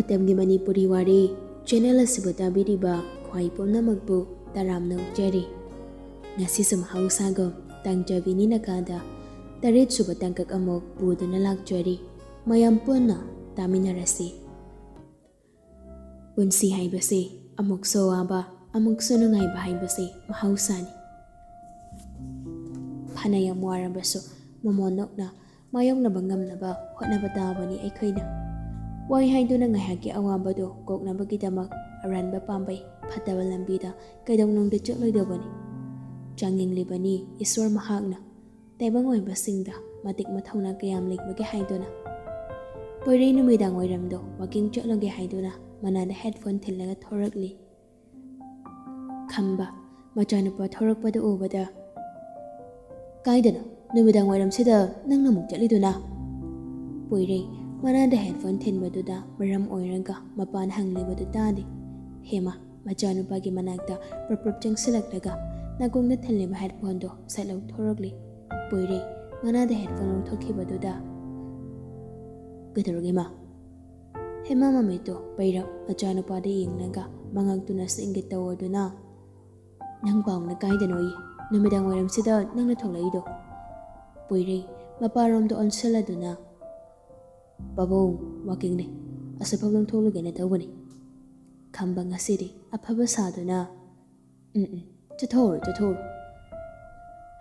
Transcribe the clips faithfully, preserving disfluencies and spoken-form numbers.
ꯃꯇꯝꯒꯤ ꯃꯅꯤꯄꯨꯔꯤ ꯋꯥꯔꯤ ꯆꯦꯅꯦꯜ ꯑꯁꯤꯕꯨ ꯇꯥꯕꯤꯔꯤꯕ ꯈ꯭ꯋꯥꯏ ꯄꯨꯝꯅꯃꯛꯄꯨ ꯇꯔꯥꯝꯅ ꯑꯣꯛꯆꯔꯤ꯫ ꯉꯁꯤꯁꯨ ꯃꯍꯧꯁꯥꯒꯨꯝ ꯇꯥꯡꯖꯕꯤꯅꯤ ꯅꯀꯥꯗ ꯇꯔꯦꯠ ꯁꯨꯕ ꯇꯥꯡꯀꯛ ꯑꯃꯨꯛ ꯄꯨꯗꯨꯅ ꯂꯥꯛꯆꯔꯤ꯫ ꯃꯌꯥꯝ ꯄꯨꯟꯅ ꯇꯥꯃꯤꯟꯅꯔꯁꯤ꯫ ꯄꯨꯟꯁꯤ ꯍꯥꯏꯕꯁꯤ ꯑꯃꯨꯛꯁꯨ ꯋꯥꯕ, ꯑꯃꯨꯛꯁꯨ ꯅꯨꯡꯉꯥꯏꯕ ꯍꯥꯏꯕꯁꯤ ꯃꯍꯧꯁꯥꯅꯤ꯫ ꯐꯅ ꯌꯥꯝ ꯋꯥꯔꯕꯁꯨ ꯃꯃꯣꯟ ꯅꯣꯛꯅ ꯃꯥꯌꯣꯛꯅꯕ ꯉꯝꯅꯕ ꯍꯣꯠꯅꯕ ꯇꯥꯕꯅꯤ ꯑꯩꯈꯣꯏꯅ꯫ ꯋꯥꯏ ꯍꯥꯏꯗꯨꯅ ꯉꯥꯏꯍꯥꯛꯀꯤ ꯑꯋꯥꯕꯗꯨ ꯀꯣꯛꯅꯕꯒꯤꯗꯃꯛ ꯑꯔꯥꯟꯕ ꯄꯥꯝꯕꯩ, ꯐꯠꯇꯕ ꯂꯝꯕꯤꯗ ꯀꯩꯗꯧꯅꯨꯡꯗ ꯆꯠꯂꯣꯏꯗꯕꯅꯤ꯫ ꯆꯥꯡꯌꯦꯡꯂꯤꯕꯅꯤ ꯏꯁꯣꯔ ꯃꯍꯥꯛꯅ꯫ ꯇꯥꯏꯕꯪ ꯑꯣꯏꯕꯁꯤꯡꯗ ꯃꯇꯤꯛ ꯃꯊꯧꯅꯥ ꯀꯌꯥꯝ ꯂꯩꯕꯒꯦ ꯍꯥꯏꯗꯨꯅ꯫ ꯄꯣꯏꯔꯩ ꯅꯨꯃꯤꯗꯥꯡ ꯋꯥꯏꯔꯝꯗꯣ ꯋꯥꯀꯤꯡ ꯆꯠꯂꯨꯒꯦ ꯍꯥꯏꯗꯨꯅ ꯃꯅꯥꯗ ꯍꯦꯗꯐꯣꯟ ꯊꯤꯜꯂꯒ ꯊꯣꯔꯛꯂꯤ꯫ ꯈꯝꯕ ꯃꯆꯥꯅꯨꯄꯥ ꯊꯣꯔꯛꯄꯗꯨ ꯎꯕꯗ, "ꯀꯥꯏꯗꯅꯣ ꯅꯨꯃꯤꯗꯥꯡ ꯋꯥꯏꯔꯝꯁꯤꯗ ꯅꯪꯅ ꯑꯃꯨꯛ ꯆꯠꯂꯤꯗꯨꯅ?" ꯄꯣꯏꯔꯩ ꯃꯅꯥꯗ ꯍꯦꯗꯐꯣꯟ ꯊꯤꯟꯕꯗꯨꯗ ꯃꯔꯝ ꯑꯣꯏꯔꯒ ꯃꯄꯥꯅ ꯍꯪꯂꯤꯕꯗꯨ ꯇꯥꯗꯦ꯫ ꯍꯦꯃꯥ ꯃꯆꯥꯅꯨꯄꯥꯒꯤ ꯃꯅꯥꯛꯇ ꯄ꯭ꯔꯞ ꯄ꯭ꯔꯞ ꯆꯪꯁꯤꯜꯂꯛꯂꯒ ꯅꯥꯀꯣꯡꯗ ꯊꯤꯜꯂꯤꯕ ꯍꯦꯗꯐꯣꯟꯗꯣ ꯁꯠ ꯂꯧꯊꯣꯔꯛꯂꯤ꯫ ꯄꯣꯏꯔꯩ ꯃꯅꯥꯗ ꯍꯦꯗꯐꯣꯟ ꯂꯧꯊꯣꯛꯈꯤꯕꯗꯨꯗ, "ꯀꯩꯗꯧꯔꯒꯦ ꯃꯥ?" ꯍꯦꯃꯥ ꯃꯃꯤꯠꯇꯣ ꯄꯩꯔꯞ ꯃꯆꯥꯅꯨꯄꯥꯗ ꯌꯦꯡꯂꯒ ꯃꯉꯛꯇꯨꯅꯁꯨ ꯏꯪꯒꯤꯠ ꯇꯧꯗꯨꯅ, "ꯅꯪ ꯄꯥꯎꯅ ꯀꯥꯏꯗꯅꯣꯌꯦ? ꯅꯨꯃꯤꯗꯥꯡ ꯋꯥꯏꯔꯝꯁꯤꯗ ꯅꯪꯅ ꯊꯣꯛꯂꯛꯏꯗꯣ?" ꯄꯣꯏꯔꯩ ꯃꯄꯥꯔꯣꯝꯗ ꯑꯣꯟꯁꯤꯜꯂꯗꯨꯅ, "ꯄꯥꯕꯨꯡ, ꯋꯥꯀꯤꯡꯅꯦ꯫ ꯑꯁꯤꯐꯥꯎ ꯂꯣꯡꯊꯣꯛꯂꯨꯒꯦꯅ ꯇꯧꯕꯅꯤ꯫" ꯈꯝꯕ ꯉꯁꯤꯗꯤ ꯑꯐꯕ ꯁꯥꯗꯨꯅ, "ꯎꯝ, ꯎꯝ, ꯆꯠꯊꯣꯛꯎꯔꯣ, ꯆꯠꯊꯣꯛꯎꯔꯣ꯫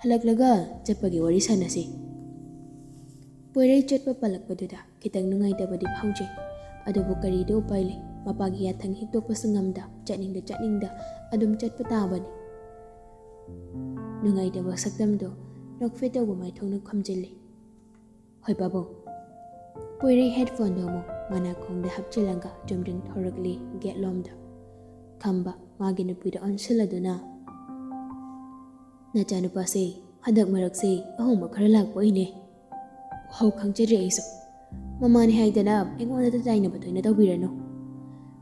ꯍꯜꯂꯛꯂꯒ ꯆꯠꯄꯒꯤ ꯋꯥꯔꯤ ꯁꯥꯟꯅꯁꯤ꯫" ꯄꯣꯏꯔꯩ ꯆꯠꯄ ꯄꯜꯂꯛꯄꯗꯨꯗ ꯈꯤꯇꯪ ꯅꯨꯡꯉꯥꯏꯇꯕꯗꯤ ꯐꯥꯎꯖꯩ꯫ ꯑꯗꯨꯕꯨ ꯀꯔꯤꯗꯤ ꯎꯄꯥꯏ ꯂꯩ? ꯃꯄꯥꯒꯤ ꯌꯥꯊꯪ ꯍꯤꯛꯇꯣꯛꯄꯁꯨ ꯉꯝꯗ, ꯆꯠꯅꯤꯡꯗ ꯆꯠꯅꯤꯡꯗ ꯑꯗꯨꯝ ꯆꯠꯄ ꯇꯥꯕꯅꯤ꯫ ꯅꯨꯡꯉꯥꯏꯇꯕ ꯁꯛꯇꯝꯗꯣ ꯅꯣꯛꯐꯦꯠ ꯇꯧꯕ ꯃꯥꯏꯊꯣꯡꯅ ꯈꯨꯝꯖꯤꯜꯂꯤ꯫ "ꯍꯣꯏ ꯄꯥꯕꯨꯡ꯫" ꯄꯣꯏꯔꯩ ꯍꯦꯗꯐꯣꯟꯗꯣ ꯑꯃꯨꯛ ꯃꯅꯥꯀꯣꯡꯗ ꯍꯥꯞꯆꯤꯜꯂꯒ ꯆꯨꯝꯗ꯭ꯔꯤꯡ ꯊꯣꯔꯛꯂꯤ ꯒꯦꯠꯂꯣꯝꯗ꯫ ꯈꯝꯕ ꯃꯥꯒꯤ ꯅꯨꯄꯤꯗ ꯑꯣꯟꯁꯤꯜꯂꯗꯨꯅ, "ꯅꯆꯥꯅꯨꯄꯥꯁꯦ ꯍꯟꯗꯛ ꯃꯔꯛꯁꯦ ꯑꯍꯣꯡꯕ ꯈꯔ ꯂꯥꯛꯄ ꯑꯣꯏꯅꯦ꯫" "ꯍꯧ, ꯈꯪꯖꯗ꯭ꯔꯦ ꯑꯩꯁꯨ꯫ ꯃꯃꯥꯅꯦ ꯍꯥꯏꯗꯅ ꯑꯩꯉꯣꯟꯗ ꯇꯥꯏꯅꯕ ꯇꯣꯏꯅ ꯇꯧꯕꯤꯔꯅꯨ꯫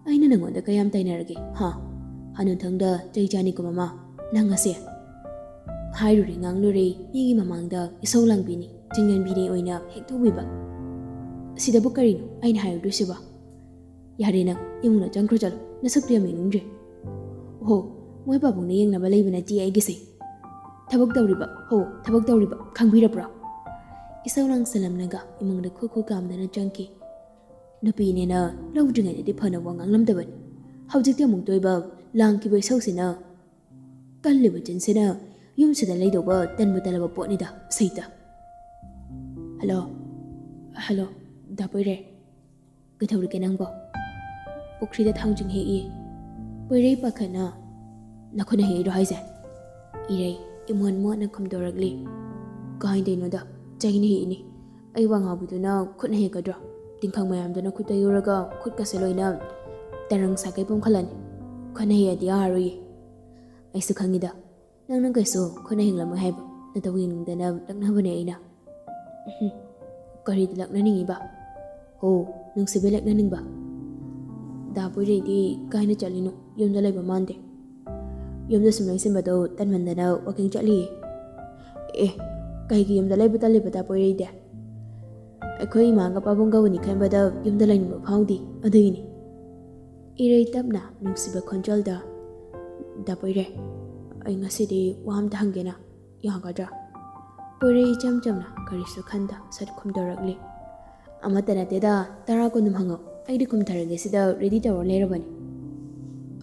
ꯑꯩꯅ ꯅꯪꯉꯣꯟꯗ ꯀꯌꯥꯝ ꯇꯥꯏꯅꯔꯒꯦ, ꯍꯥ? ꯍꯅꯨꯊꯪꯗ ꯆꯩ ꯆꯥꯅꯤꯀꯣ ꯃꯃꯥ, ꯅꯪ ꯑꯁꯦ꯫ ꯍꯥꯏꯔꯨꯔꯦ ꯉꯥꯡꯂꯨꯔꯦ, ꯃꯤꯒꯤ ꯃꯃꯥꯡꯗ ꯏꯁꯧ ꯂꯥꯡꯕꯤꯅꯤ, ꯆꯤꯡꯂꯦꯝꯕꯤꯅꯤ ꯑꯣꯏꯅ ꯍꯦꯛ ꯇꯧꯕꯤꯕ꯫ ꯑꯁꯤꯗꯕꯨ ꯀꯔꯤꯅꯣ ꯑꯩꯅ ꯍꯥꯏꯔꯨꯗꯣꯏꯁꯤꯕꯣ?" "ꯌꯥꯔꯦ, ꯅꯪ ꯏꯃꯨꯡꯗ ꯆꯪꯈ꯭ꯔꯣ, ꯆꯠꯂꯣ, ꯅꯁꯛꯇꯨ ꯌꯥꯝ ꯌꯦꯡꯅꯤꯡꯗ꯭ꯔꯦ꯫ ꯍꯣ, ꯃꯣꯏ ꯄꯥꯕꯨꯡꯅ ꯌꯦꯡꯅꯕ ꯂꯩꯕ ꯅꯠꯇꯦ ꯑꯩꯒꯤꯁꯦ꯫ ꯊꯕꯛ ꯇꯧꯔꯤꯕ, ꯍꯣ, ꯊꯕꯛ ꯇꯧꯔꯤꯕ, ꯈꯪꯕꯤꯔꯕ꯭ꯔꯥ?" ꯏꯁꯧ ꯂꯥꯡꯁꯜꯂꯝꯂꯒ ꯏꯃꯨꯡꯗ ꯈꯨ ꯈꯨ ꯀꯥꯝꯗꯅ ꯆꯪꯈꯤ꯫ ꯅꯨꯄꯤꯅꯦꯅ ꯂꯧꯗ꯭ꯔꯤꯉꯩꯗꯗꯤ ꯐꯅ ꯋꯥ ꯉꯥꯡꯂꯝꯗꯕꯅꯤ꯫ ꯍꯧꯖꯤꯛꯇꯤ ꯑꯃꯨꯛꯇ ꯑꯣꯏꯕ ꯂꯥꯡꯈꯤꯕ ꯏꯁꯧꯁꯤꯅ ꯀꯜꯂꯤꯕ ꯆꯤꯟꯁꯤꯅ ꯌꯨꯝꯁꯤꯗ ꯂꯩꯗꯧꯕ ꯇꯟꯕꯨ ꯇꯜꯂꯕ ꯄꯣꯠꯅꯤꯗ, ꯁꯩꯇ꯫ "ꯍꯜꯂꯣ, ꯍꯜꯂꯣ, ꯗꯥ ꯄꯣꯏꯔꯩ꯫ ꯀꯩꯗꯧꯔꯤꯒꯦ ꯅꯪꯕꯣ?" "ꯄꯨꯈ꯭ꯔꯤꯗ ꯊꯥꯡꯖꯤꯡ ꯍꯦꯛꯏ꯫" ꯄꯣꯏꯔꯩ ꯄꯥꯈꯠꯅ, "ꯅꯈꯨꯠꯅ ꯍꯦꯛꯏꯔꯣ ꯍꯥꯏꯁꯦ?" ꯏꯔꯩ ꯏꯃꯣꯟ ꯃꯣꯟꯅ ꯈꯨꯝꯗꯣꯔꯛꯂꯤ꯫ "ꯀꯥꯏꯗꯩꯅꯣꯗ, ꯆꯩꯅ ꯍꯦꯛꯏꯅꯤ꯫ ꯑꯩ ꯋꯥ ꯉꯥꯡꯕꯤꯗꯨꯅ ꯈꯨꯠꯅ ꯍꯦꯛꯀꯗ꯭ꯔꯣ? ꯇꯤꯡꯈꯪ ꯃꯌꯥꯝꯗꯨꯅ ꯈꯨꯠꯇ ꯌꯨꯔꯒ ꯈꯨꯠꯀꯁꯦ ꯂꯣꯏꯅ ꯇꯔꯪ ꯁꯥꯒꯩ ꯄꯣꯝꯈꯠꯂꯅꯤ꯫ ꯈꯨꯠꯅ ꯍꯦꯛꯑꯗꯤ ꯌꯥꯔꯣꯏꯌꯦ꯫ ꯑꯩꯁꯨ ꯈꯪꯉꯤꯗ, ꯅꯪꯅ ꯀꯩꯁꯨ ꯈꯨꯠꯅ ꯍꯦꯛꯂꯝꯃꯣꯏ ꯍꯥꯏꯕ꯫ ꯅꯇꯧ ꯌꯦꯡꯅꯤꯡꯗꯅ ꯂꯛꯅꯕꯅꯦ ꯑꯩꯅ꯫" "ꯎꯝꯍꯨꯝ, ꯀꯔꯤꯗ ꯂꯛꯅꯅꯤꯡꯉꯤꯕ?" "ꯍꯣ, ꯅꯨꯡꯁꯤꯕ ꯂꯛꯅꯅꯤꯡꯕ꯫" "ꯗꯥ ꯄꯣꯏꯔꯩꯗꯤ ꯀꯥꯏꯅ ꯆꯠꯂꯤꯅꯣ? ꯌꯨꯝꯗ ꯂꯩꯕ ꯃꯥꯟꯗꯦ꯫" "ꯌꯨꯝꯗ ꯁꯨꯝ ꯂꯩꯁꯤꯟꯕꯗꯣ ꯇꯟꯃꯟꯗꯅ ꯋꯥꯀꯤꯡ ꯆꯠꯂꯤꯌꯦ꯫" "ꯑꯦ, ꯀꯩꯒꯤ ꯌꯨꯝꯗ ꯂꯩꯕ ꯇꯜꯂꯤꯕ ꯗꯥ ꯄꯣꯏꯔꯩꯗꯤ?" "ꯑꯩꯈꯣꯏ ꯏꯃꯥꯒ ꯄꯥꯕꯨꯡꯒ ꯎꯅꯤ ꯈꯟꯕꯗ ꯌꯨꯝꯗ ꯂꯩꯅꯤꯡꯕ ꯐꯥꯎꯗꯦ, ꯑꯗꯨꯒꯤꯅꯤ꯫" ꯏꯔꯩ ꯇꯞꯅ ꯅꯨꯡꯁꯤꯕ ꯈꯣꯟꯖꯦꯜꯗ, "ꯗꯥ ꯄꯣꯏꯔꯩ, ꯑꯩ ꯉꯁꯤꯗꯤ ꯋꯥ ꯑꯝꯇ ꯍꯪꯒꯦꯅ, ꯌꯥꯒꯗ꯭ꯔꯥ?" ꯄꯣꯏꯔꯩ ꯏꯆꯝ ꯆꯝꯅ ꯀꯔꯤꯁꯨ ꯈꯟꯗ ꯁꯠ ꯈꯨꯝꯗꯣꯔꯛꯂꯤ꯫ "ꯑꯃꯠꯇ ꯅꯠꯇꯦꯗ, ꯇꯔꯥ ꯀꯨꯟ ꯑꯗꯨꯝ ꯍꯪꯉꯣ, ꯑꯩꯗꯤ ꯈꯨꯝꯊꯔꯒꯦ ꯁꯤꯗ ꯔꯦꯗꯤ ꯇꯧꯔ ꯂꯩꯔꯕꯅꯤ꯫"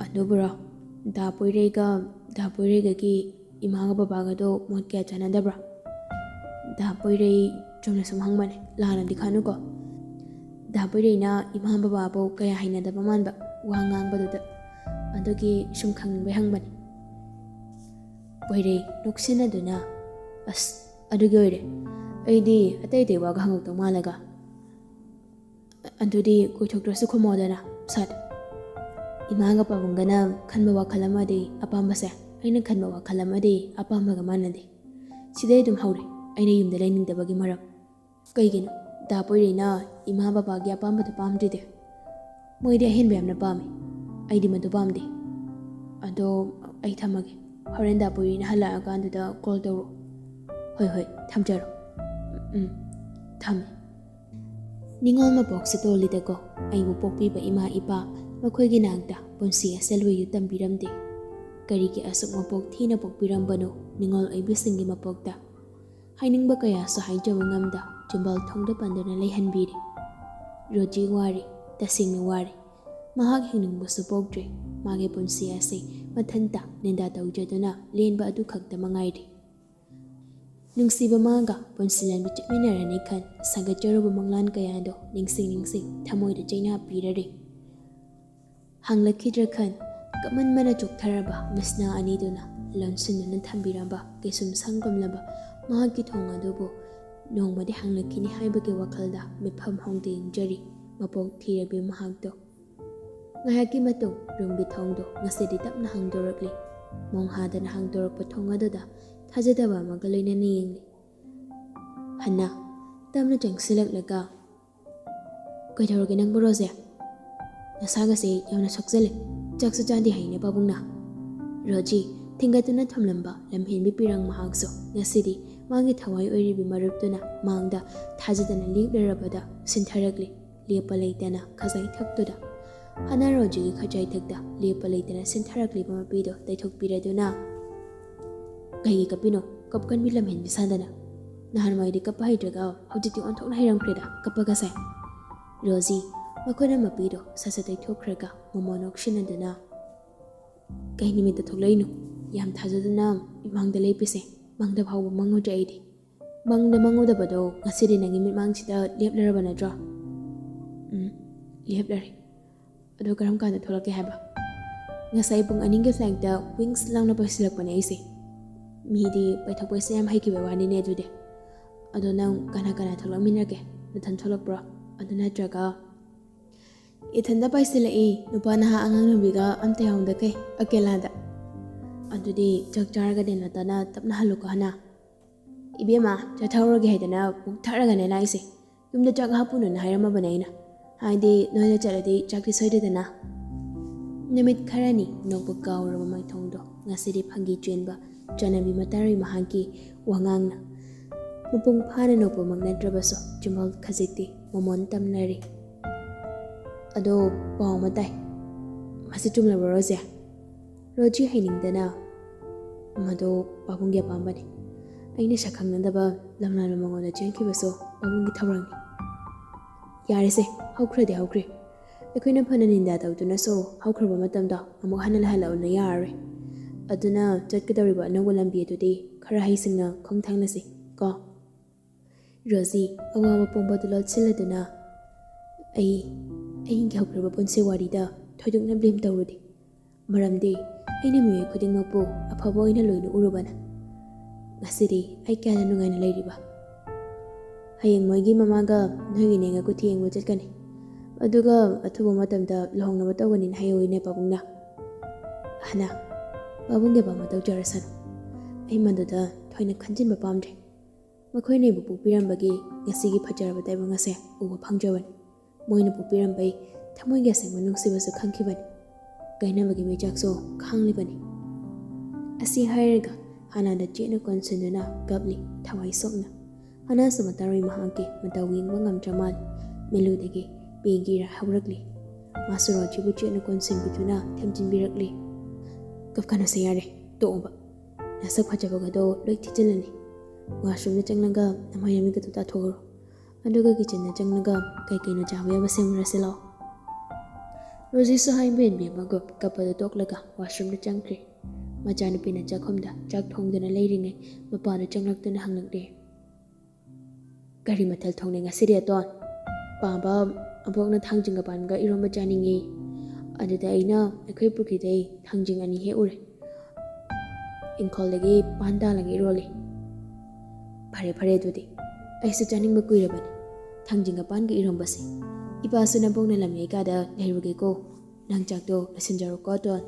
"ꯑꯗꯨꯕꯨꯔꯣ, ꯗꯥ ꯄꯣꯏꯔꯩꯒ, ꯗꯥ ꯄꯣꯏꯔꯩꯒꯒꯤ ꯏꯃꯥꯒ ꯕꯕꯥꯒꯗꯣ ꯃꯣꯠ ꯀꯌꯥ ꯆꯥꯟꯅꯗꯕ꯭ꯔꯥ?" ꯗꯥ ꯄꯣꯏꯔꯩ ꯆꯨꯝꯅ ꯁꯨꯝ ꯍꯪꯕꯅꯦ, ꯂꯥꯟꯅꯗꯤ ꯈꯟꯅꯨꯀꯣ꯫ ꯗꯥ ꯄꯣꯏꯔꯩꯅ ꯏꯃꯥ ꯕꯕꯥꯕꯨ ꯀꯌꯥ ꯍꯩꯅꯗꯕ ꯃꯥꯟꯕ ꯋꯥ ꯉꯥꯡꯕꯗꯨꯗ, ꯑꯗꯨꯒꯤ ꯁꯨꯝ ꯈꯪꯅꯤꯡꯕꯩ ꯍꯪꯕꯅꯦ꯫ ꯄꯣꯏꯔꯩ ꯅꯣꯛꯁꯤꯟꯅꯗꯨꯅ, "ꯑꯁ, ꯑꯗꯨꯒꯤ ꯑꯣꯏꯔꯦ꯫ ꯑꯩꯗꯤ ꯑꯇꯩ ꯑꯇꯩ ꯋꯥꯒ ꯍꯪꯉꯛꯇꯧ ꯃꯥꯜꯂꯒ꯫ ꯑꯗꯨꯗꯤ ꯀꯣꯏꯊꯣꯛꯇ꯭ꯔꯁꯨ ꯈꯨꯝꯃꯣꯗꯅ, ꯁꯠ꯫ ꯏꯃꯥꯒ ꯄꯥꯕꯨꯡꯒꯅ ꯈꯟꯕ ꯋꯥꯈꯜ ꯑꯃꯗꯤ ꯑꯄꯥꯝꯕꯁꯦ ꯑꯩꯅ ꯈꯟꯕ ꯋꯥꯈꯜ ꯑꯃꯗꯤ ꯑꯄꯥꯝꯕꯒ ꯃꯥꯟꯅꯗꯦ꯫ ꯁꯤꯗꯩ ꯑꯗꯨꯝ ꯍꯧꯔꯦ ꯑꯩꯅ ꯌꯨꯝꯗ ꯂꯩꯅꯤꯡꯗꯕꯒꯤ ꯃꯔꯝ꯫ ꯀꯩꯒꯤꯅꯣ ꯗꯥ ꯄꯣꯏꯔꯩꯅ ꯏꯃꯥ ꯕꯕꯥꯒꯤ ꯑꯄꯥꯝꯕꯗꯣ ꯄꯥꯝꯗ꯭ꯔꯤꯗꯤ? ꯃꯣꯏꯗꯤ ꯑꯍꯦꯟꯕ ꯌꯥꯝꯅ ꯄꯥꯝꯃꯤ, ꯑꯩꯗꯤ ꯃꯗꯨ ꯄꯥꯝꯗꯦ꯫ ꯑꯗꯣ ꯑꯩ ꯊꯝꯃꯒꯦ, ꯍꯣꯔꯦꯟ ꯗꯥ ꯄꯣꯏꯔꯩꯅ ꯍꯜꯂꯛꯑꯀꯥꯟꯗꯨꯗ ꯀꯣꯜ ꯇꯧꯔꯛꯑꯣ꯫" "ꯍꯣꯏ, ꯍꯣꯏ, ꯊꯝꯖꯔꯣ꯫" "ꯎꯝ, ꯊꯝꯃꯦ꯫" ꯅꯤꯉꯣꯜ ꯃꯄꯣꯛꯁꯦ ꯇꯣꯜꯂꯤꯗꯀꯣ꯫ ꯑꯩꯕꯨ ꯄꯣꯛꯄꯤꯕ ꯏꯃꯥ ꯏꯄꯥ, ꯃꯈꯣꯏꯒꯤ ꯅꯥꯛꯇ ꯄꯨꯟꯁꯤ ꯑꯁꯦꯜ ꯑꯣꯏꯌꯨ ꯇꯝꯕꯤꯔꯝꯗꯦ꯫ ꯀꯔꯤꯒꯤ ꯑꯁꯨꯛ ꯃꯄꯣꯛ ꯊꯤꯅ ꯄꯣꯛꯄꯤꯔꯝꯕꯅꯣ ꯅꯤꯉꯣꯜ ꯑꯣꯏꯕꯤꯁꯤꯡꯒꯤ ꯃꯄꯣꯛꯇ? ꯍꯥꯏꯅꯤꯡꯕ ꯀꯌꯥꯁꯨ ꯍꯥꯏꯖꯕ ꯉꯝꯗ ꯆꯤꯝꯕꯥꯜ ꯊꯣꯡꯗ ꯄꯟꯗꯨꯅ ꯂꯩꯍꯟꯕꯤꯔꯤ꯫ ꯔꯣꯖꯤ ꯋꯥꯔꯤ, ꯇꯁꯦꯡꯅ ꯋꯥꯔꯤ꯫ ꯃꯍꯥꯛ ꯍꯤꯡꯅꯤꯡꯕꯁꯨ ꯄꯣꯛꯇ꯭ꯔꯦ꯫ ꯃꯥꯒꯤ ꯄꯨꯟꯁꯤ ꯑꯁꯤ ꯃꯊꯟꯇ ꯅꯤꯟꯗꯥ ꯇꯧꯖꯗꯨꯅ ꯂꯦꯟꯕ ꯑꯗꯨ ꯈꯛꯇ ꯃꯉꯥꯏꯔꯦ꯫ ꯅꯨꯡꯁꯤꯕ ꯃꯥꯒ ꯄꯨꯟꯁꯤ ꯂꯝꯕꯤ ꯆꯠꯃꯤꯟꯅꯔꯅꯤ ꯈꯟ ꯁꯥꯒꯠꯆꯔꯨꯕ ꯃꯪꯂꯥꯟ ꯀꯌꯥꯗꯣ ꯅꯤꯡꯁꯤꯡ ꯅꯤꯡꯁꯤꯡ ꯊꯃꯣꯏꯗ ꯆꯩꯅꯥ ꯄꯤꯔꯔꯦ꯫ ꯍꯪꯂꯛꯈꯤꯗ꯭ꯔꯥ ꯈꯟ ꯀꯃꯟꯕꯅ ꯆꯣꯛꯊꯔꯕ ꯃꯤꯠꯁꯅꯥ ꯑꯅꯤꯗꯨꯅ ꯂꯣꯟꯁꯤꯟꯗꯨꯅ ꯊꯝꯕꯤꯔꯝꯕ ꯀꯩꯁꯨꯝ ꯁꯪꯒꯨꯝꯂꯕ ꯃꯍꯥꯛꯀꯤ ꯊꯣꯡ ꯑꯗꯨꯕꯨ ꯅꯣꯡꯃꯗꯤ ꯍꯥꯡꯂꯛꯈꯤꯅꯤ ꯍꯥꯏꯕꯒꯤ ꯋꯥꯈꯜꯗ ꯃꯤꯠꯐꯝ ꯍꯣꯡꯗ ꯌꯦꯡꯖꯔꯤ ꯃꯄꯣꯛ ꯊꯤꯔꯕꯤ ꯃꯍꯥꯛꯇꯣ꯫ ꯉꯥꯏꯍꯥꯛꯀꯤ ꯃꯇꯨꯡ ꯔꯨꯝꯒꯤ ꯊꯣꯡꯗꯣ ꯉꯁꯤꯗꯤ ꯇꯞꯅ ꯍꯥꯡꯗꯣꯔꯛꯂꯤ꯫ ꯃꯣꯡꯍꯥꯗꯅ ꯍꯥꯡꯗꯣꯔꯛꯄ ꯊꯣꯡ ꯑꯗꯨꯗ ꯊꯥꯖꯗꯕ ꯑꯃꯒ ꯂꯣꯏꯅꯅ ꯌꯦꯡꯂꯤ꯫ ꯍꯟꯅ ꯇꯞꯅ ꯆꯪꯁꯤꯜꯂꯛꯂꯒ, "ꯀꯩꯗꯧꯔꯒꯦ ꯅꯪꯕꯨ, ꯔꯣꯖꯦ? ꯅꯁꯥꯒꯁꯦ ꯌꯥꯝꯅ ꯁꯣꯛꯆꯜꯂꯦ꯫ ꯆꯥꯛꯁꯨ ꯆꯥꯗꯦ ꯍꯥꯏꯅꯦ ꯄꯥꯕꯨꯡꯅ?" ꯔꯣꯖꯤ ꯊꯤꯡꯒꯠꯇꯨꯅ ꯊꯝꯂꯝꯕ ꯂꯝꯍꯦꯟꯕꯤ ꯄꯤꯔꯪ ꯃꯍꯥꯛꯁꯨ ꯉꯁꯤꯗꯤ ꯃꯥꯒꯤ ꯊꯋꯥꯏ ꯑꯣꯏꯔꯤꯕꯤ ꯃꯔꯨꯞꯇꯨꯅ ꯃꯥꯡꯗ ꯊꯥꯖꯗꯅ ꯂꯦꯞꯂꯔꯕꯗ ꯁꯤꯟꯊꯔꯛꯂꯤ꯫ ꯂꯦꯞꯄ ꯂꯩꯇꯅ ꯈꯖꯥꯏ ꯊꯛꯇꯨꯗ, ꯍꯥꯟꯅ ꯔꯣꯖꯤꯒꯤ ꯈꯖꯥꯏ ꯊꯛꯇ ꯂꯦꯞꯄ ꯂꯩꯇꯅ ꯁꯤꯟꯊꯔꯛꯂꯤꯕ ꯃꯄꯤꯗꯣ ꯇꯩꯊꯣꯛꯄꯤꯔꯗꯨꯅ, "ꯀꯩꯒꯤ ꯀꯞꯄꯤꯅꯣ? ꯀꯞꯀꯟꯕꯤ ꯂꯝꯍꯦꯟꯕꯤ ꯁꯥꯗꯅ꯫ ꯅꯍꯥꯟꯋꯥꯏꯗꯤ ꯀꯞꯄ ꯍꯩꯇ꯭ꯔꯒ ꯍꯧꯖꯤꯛꯇꯤ ꯑꯣꯟꯊꯣꯛꯅ ꯍꯩꯔꯝꯈ꯭ꯔꯦꯗ ꯀꯞꯄꯒꯁꯦ꯫" ꯔꯣꯖꯤ ꯃꯈꯨꯠꯅ ꯃꯄꯤꯗꯣ ꯁꯠ ꯁꯠ ꯇꯩꯊꯣꯛꯈ꯭ꯔꯒ ꯃꯃꯣꯟ ꯅꯣꯛꯁꯤꯟꯅꯗꯨꯅ, "ꯀꯩ ꯅꯨꯃꯤꯠꯇ ꯊꯣꯛꯂꯛꯏꯅꯣ? ꯌꯥꯝ ꯊꯥꯖꯗꯅ ꯏꯃꯥꯡꯗ ꯂꯦꯞꯄꯤꯁꯦ꯫ ꯃꯪꯗ ꯐꯥꯎꯕ ꯃꯪꯉꯨꯗ꯭ꯔꯦ ꯑꯩꯗꯤ꯫ ꯃꯪꯗ ꯃꯪꯉꯨꯗꯕꯗꯣ ꯉꯁꯤꯗꯤ ꯅꯪꯒꯤ ꯃꯤꯠꯃꯥꯡꯁꯤꯗ ꯂꯦꯞꯂꯔꯕ ꯅꯠꯇ꯭ꯔꯣ?" "ꯎꯝ, ꯂꯦꯞꯂꯔꯦ꯫ ꯑꯗꯣ ꯀꯔꯝ ꯀꯥꯟꯗ ꯊꯣꯛꯂꯛꯀꯦ ꯍꯥꯏꯕ?" "ꯉꯁꯥꯏ ꯄꯨꯡ ꯑꯅꯤꯒꯤ ꯐ꯭ꯂꯥꯏꯠꯇ ꯋꯤꯡꯁ ꯂꯥꯎꯅ ꯄꯥꯏꯁꯤꯜꯂꯛꯄꯅꯦ ꯑꯩꯁꯦ꯫" "ꯃꯤꯗꯤ ꯄꯥꯏꯊꯣꯛ ꯄꯥꯏꯁꯤꯟ ꯌꯥꯝ ꯍꯩꯈꯤꯕ ꯋꯥꯅꯤꯅꯦ ꯑꯗꯨꯗꯤ꯫ ꯑꯗꯣ ꯅꯪ ꯀꯅꯥ ꯀꯅꯥ ꯊꯣꯛꯂꯛꯃꯤꯟꯅꯒꯦ? ꯅꯊꯟ ꯊꯣꯛꯂꯛꯄ꯭ꯔꯣ? ꯑꯗꯨ ꯅꯠꯇ꯭ꯔꯒ?" "ꯏꯊꯟꯗ ꯄꯥꯏꯁꯤꯜꯂꯛꯏ, ꯅꯨꯄꯥ ꯅꯍꯥ ꯑꯉꯥꯡ ꯅꯨꯕꯤꯒ ꯑꯝꯇ ꯌꯥꯎꯗꯈꯩ, ꯑꯀꯦꯂꯥꯗ꯫" "ꯑꯗꯨꯗꯤ ꯆꯥꯛ ꯆꯥꯔꯒ ꯅꯦꯅꯥꯇꯥꯅ ꯇꯞꯅ ꯍꯜꯂꯨꯀꯣ ꯍꯥꯟꯅ꯫" "ꯏꯕꯦꯝꯃ, ꯆꯠꯊꯍꯧꯔꯒꯦ ꯍꯥꯏꯗꯅ ꯄꯨꯛ ꯊꯠꯂꯒꯅꯦ ꯂꯥꯛꯏꯁꯦ꯫ ꯌꯨꯝꯗ ꯆꯥꯛ ꯍꯥꯞꯄꯨꯅꯣꯅ ꯍꯥꯏꯔꯝꯃꯕꯅꯦ ꯑꯩꯅ꯫ ꯍꯥꯏꯗꯤ ꯅꯣꯏꯅ ꯆꯠꯂꯗꯤ ꯆꯥꯛꯇꯤ ꯁꯣꯏꯗꯦꯗꯅ꯫" ꯅꯨꯃꯤꯠ ꯈꯔꯅꯤ ꯅꯣꯛꯄ ꯀꯥꯎꯔꯕ ꯃꯥꯏꯊꯣꯡꯗꯣ ꯉꯁꯤꯗꯤ ꯐꯪꯒꯤ ꯆꯦꯟꯕ ꯆꯠꯅꯕꯤ ꯃꯇꯥꯔꯣꯏ ꯃꯍꯥꯛꯀꯤ ꯋꯥꯉꯥꯡꯅ꯫ ꯃꯄꯨꯡ ꯐꯥꯅ ꯅꯣꯛꯄꯃꯛ ꯅꯠꯇ꯭ꯔꯕꯁꯨ ꯆꯤꯝꯕꯥꯜ ꯈꯖꯤꯛꯇꯤ ꯃꯣꯃꯣꯟ ꯇꯝꯅꯔꯤ꯫ ꯑꯗꯣ ꯄꯥꯎ ꯑꯃ ꯇꯥꯏ꯫ ꯃꯁꯤ ꯆꯨꯝꯂꯕ꯭ꯔꯣ, ꯔꯣꯖꯤ? ꯔꯣꯖꯤ ꯍꯩꯅꯤꯡꯗꯅ, "ꯃꯗꯣ ꯄꯥꯕꯨꯡꯒꯤ ꯑꯄꯥꯝꯕꯅꯤ꯫ ꯑꯩꯅ ꯁꯛ ꯈꯪꯅꯗꯕ ꯂꯝꯂꯥꯟꯕ ꯃꯉꯣꯟꯗ ꯆꯦꯟꯈꯤꯕꯁꯨ ꯄꯥꯕꯨꯡꯒꯤ ꯊꯧꯔꯥꯡꯅꯤ꯫" "ꯌꯥꯔꯦꯁꯦ, ꯍꯧꯈ꯭ꯔꯗꯤ ꯍꯧꯈ꯭ꯔꯦ꯫ ꯑꯩꯈꯣꯏꯅ ꯐꯅ ꯅꯤꯟꯗꯥ ꯇꯧꯗꯨꯅꯁꯨ ꯍꯧꯈ꯭ꯔꯕ ꯃꯇꯝꯗꯣ ꯑꯃꯨꯛ ꯍꯟꯅ ꯂꯥꯛꯍꯜꯂꯛꯎꯅ ꯌꯥꯔꯔꯣꯏ꯫ ꯑꯗꯨꯅ ꯆꯠꯀꯗꯧꯔꯤꯕ ꯑꯅꯧꯕ ꯂꯝꯕꯤ ꯑꯗꯨꯗꯤ ꯈꯔ ꯍꯩꯁꯤꯡꯅ ꯈꯣꯡꯊꯥꯡꯅꯁꯤ ꯀꯣ꯫" ꯔꯣꯖꯤ ꯑꯋꯥꯕ ꯄꯨꯝꯕꯗꯨ ꯂꯣꯠꯁꯤꯜꯂꯗꯨꯅ, "ꯑꯩ, ꯑꯩꯒꯤ ꯍꯧꯈ꯭ꯔꯕ ꯄꯨꯟꯁꯤ ꯋꯥꯔꯤꯗ ꯊꯣꯏꯗꯣꯛꯅ ꯕ꯭ꯂꯦꯝ ꯇꯧꯔꯨꯗꯦ꯫ ꯃꯔꯝꯗꯤ ꯑꯩꯅ ꯃꯤꯑꯣꯏ ꯈꯨꯗꯤꯡꯃꯛꯄꯨ ꯑꯐꯕ ꯑꯣꯏꯅ ꯂꯣꯏꯅ ꯎꯔꯨꯕꯅ꯫ ꯉꯁꯤꯗꯤ ꯑꯩ ꯀꯌꯥꯗ ꯅꯨꯡꯉꯥꯏꯅ ꯂꯩꯔꯤꯕ꯫ ꯍꯌꯦꯡ ꯃꯣꯏꯒꯤ ꯃꯃꯥꯒ ꯅꯣꯏꯒꯤ ꯅꯦꯒ ꯀꯨꯊꯤ ꯌꯦꯡꯕ ꯆꯠꯀꯅꯤ꯫ ꯑꯗꯨꯒ ꯑꯊꯨꯕ ꯃꯇꯝꯗ ꯂꯨꯍꯣꯡꯅꯕ ꯇꯧꯒꯅꯤꯅ ꯍꯥꯏꯍꯧꯋꯤꯅꯦ ꯄꯥꯕꯨꯡꯅ꯫ ꯍꯅꯥ, ꯄꯥꯕꯨꯡꯒꯤ ꯑꯄꯥꯝꯕ ꯇꯧꯖꯔꯁꯅꯨ꯫ ꯑꯩ ꯃꯗꯨꯗ ꯊꯣꯏꯅ ꯈꯟꯖꯤꯟꯕ ꯄꯥꯝꯗ꯭ꯔꯦ꯫ ꯃꯈꯣꯏꯅ ꯑꯩꯕꯨ ꯄꯣꯛꯄꯤꯔꯝꯕꯒꯤ ꯉꯁꯤꯒꯤ ꯐꯖꯔꯕ ꯇꯥꯏꯕꯪ ꯑꯁꯦ ꯎꯕ ꯐꯪꯖꯕꯅꯤ꯫ ꯃꯣꯏꯅ ꯄꯣꯛꯄꯤꯔꯝꯕꯩ ꯊꯃꯣꯏꯒꯤ ꯑꯁꯦꯡꯕ ꯅꯨꯡꯁꯤꯕꯁꯨ ꯈꯪꯈꯤꯕꯅꯤ꯫ ꯀꯥꯏꯅꯕꯒꯤ ꯃꯩꯆꯥꯛꯁꯨ ꯈꯥꯡꯂꯤꯕꯅꯤ꯫" ꯑꯁꯤ ꯍꯥꯏꯔꯒ ꯍꯥꯅꯥꯗ ꯆꯦꯠꯅ ꯀꯣꯟꯁꯤꯟꯗꯨꯅ ꯀꯞꯂꯤ, ꯊꯋꯥꯏ ꯁꯣꯛꯅ꯫ ꯍꯥꯅꯥꯁꯨ ꯃꯇꯥꯔꯣꯏ ꯃꯍꯥꯛꯀꯤ ꯃꯇꯧ ꯌꯦꯡꯕ ꯉꯝꯗ꯭ꯔ ꯃꯥꯜꯂꯤ꯫ ꯃꯤꯠꯂꯨꯗꯒꯤ ꯄꯤꯒꯤ ꯏꯔꯥ ꯍꯧꯔꯛꯂꯤ꯫ ꯃꯥꯁꯨ ꯔꯣꯖꯤꯕꯨ ꯆꯦꯠꯅ ꯀꯣꯟꯁꯤꯟꯕꯤꯗꯨꯅ ꯊꯦꯝꯖꯤꯟꯕꯤꯔꯛꯂꯤ꯫ "ꯀꯞꯀꯅꯨꯁꯦ, ꯌꯥꯔꯦ, ꯇꯣꯛꯑꯣꯕ꯫ ꯅꯁꯛ ꯐꯖꯕꯒꯗꯣ ꯂꯣꯏ ꯊꯤꯖꯤꯜꯂꯅꯤ꯫ ꯋꯥꯁꯔꯨꯝꯗ ꯆꯪꯂꯒ ꯅꯃꯥꯏ ꯅꯃꯤꯠꯀꯗꯣ ꯇꯥꯊꯣꯛꯎꯔꯣ꯫ ꯑꯗꯨꯒ ꯀꯤꯆꯟꯗ ꯆꯪꯂꯒ ꯀꯩ ꯀꯩꯅꯣ ꯆꯥꯕ ꯌꯥꯕ ꯁꯦꯝꯃꯨꯔꯁꯤ ꯂꯥꯛꯑꯣ꯫" ꯔꯣꯖꯤꯁꯨ ꯍꯥꯏꯕ ꯏꯟꯕꯤ ꯑꯃꯒꯨꯝ ꯀꯞꯄꯗꯨ ꯇꯣꯛꯂꯒ ꯋꯥꯁꯔꯨꯝꯗ ꯆꯪꯈ꯭ꯔꯦ꯫ ꯃꯆꯥꯅꯨꯄꯤꯅ ꯆꯥꯛꯈꯨꯝꯗ ꯆꯥꯛ ꯊꯣꯡꯗꯨꯅ ꯂꯩꯔꯤꯉꯩ ꯃꯄꯥꯗꯨ ꯆꯪꯂꯛꯇꯨꯅ ꯍꯪꯂꯛꯂꯦ꯫ "ꯀꯔꯤ ꯃꯊꯦꯜ ꯊꯣꯡꯅꯤ ꯉꯁꯤꯗꯤ, ꯑꯇꯣꯟ?" "ꯄꯥꯕ, ꯑꯕꯣꯛꯅ ꯊꯥꯡꯖꯤꯡꯒ ꯄꯥꯟꯒ ꯏꯔꯣꯝꯕ ꯆꯥꯅꯤꯡꯉꯤ꯫ ꯑꯗꯨꯗ ꯑꯩꯅ ꯑꯩꯈꯣꯏ ꯄꯨꯈ꯭ꯔꯤꯗꯩ ꯊꯥꯡꯖꯤꯡ ꯑꯅꯤ ꯍꯦꯛꯎꯔꯦ꯫ ꯏꯪꯈꯣꯜꯗꯒꯤ ꯄꯥꯟ ꯇꯥꯜꯂꯒ ꯏꯔꯣꯜꯂꯤ꯫" "ꯐꯔꯦ, ꯐꯔꯦ, ꯑꯗꯨꯗꯤ꯫ ꯑꯩꯁꯨ ꯆꯥꯅꯤꯡꯕ ꯀꯨꯏꯔꯕꯅꯤ, ꯊꯥꯡꯖꯤꯡꯒ ꯄꯥꯟꯒ ꯏꯔꯣꯝꯕꯁꯦ꯫ ꯏꯄꯥꯁꯨ ꯅꯕꯣꯛꯅ ꯂꯝꯌꯥꯏ ꯀꯥꯗ ꯂꯩꯔꯨꯒꯦꯀꯣ꯫ ꯅꯪ ꯆꯥꯛꯇꯣ ꯂꯣꯏꯁꯤꯟꯖꯔꯣꯀꯣ, ꯑꯇꯣꯟ꯫"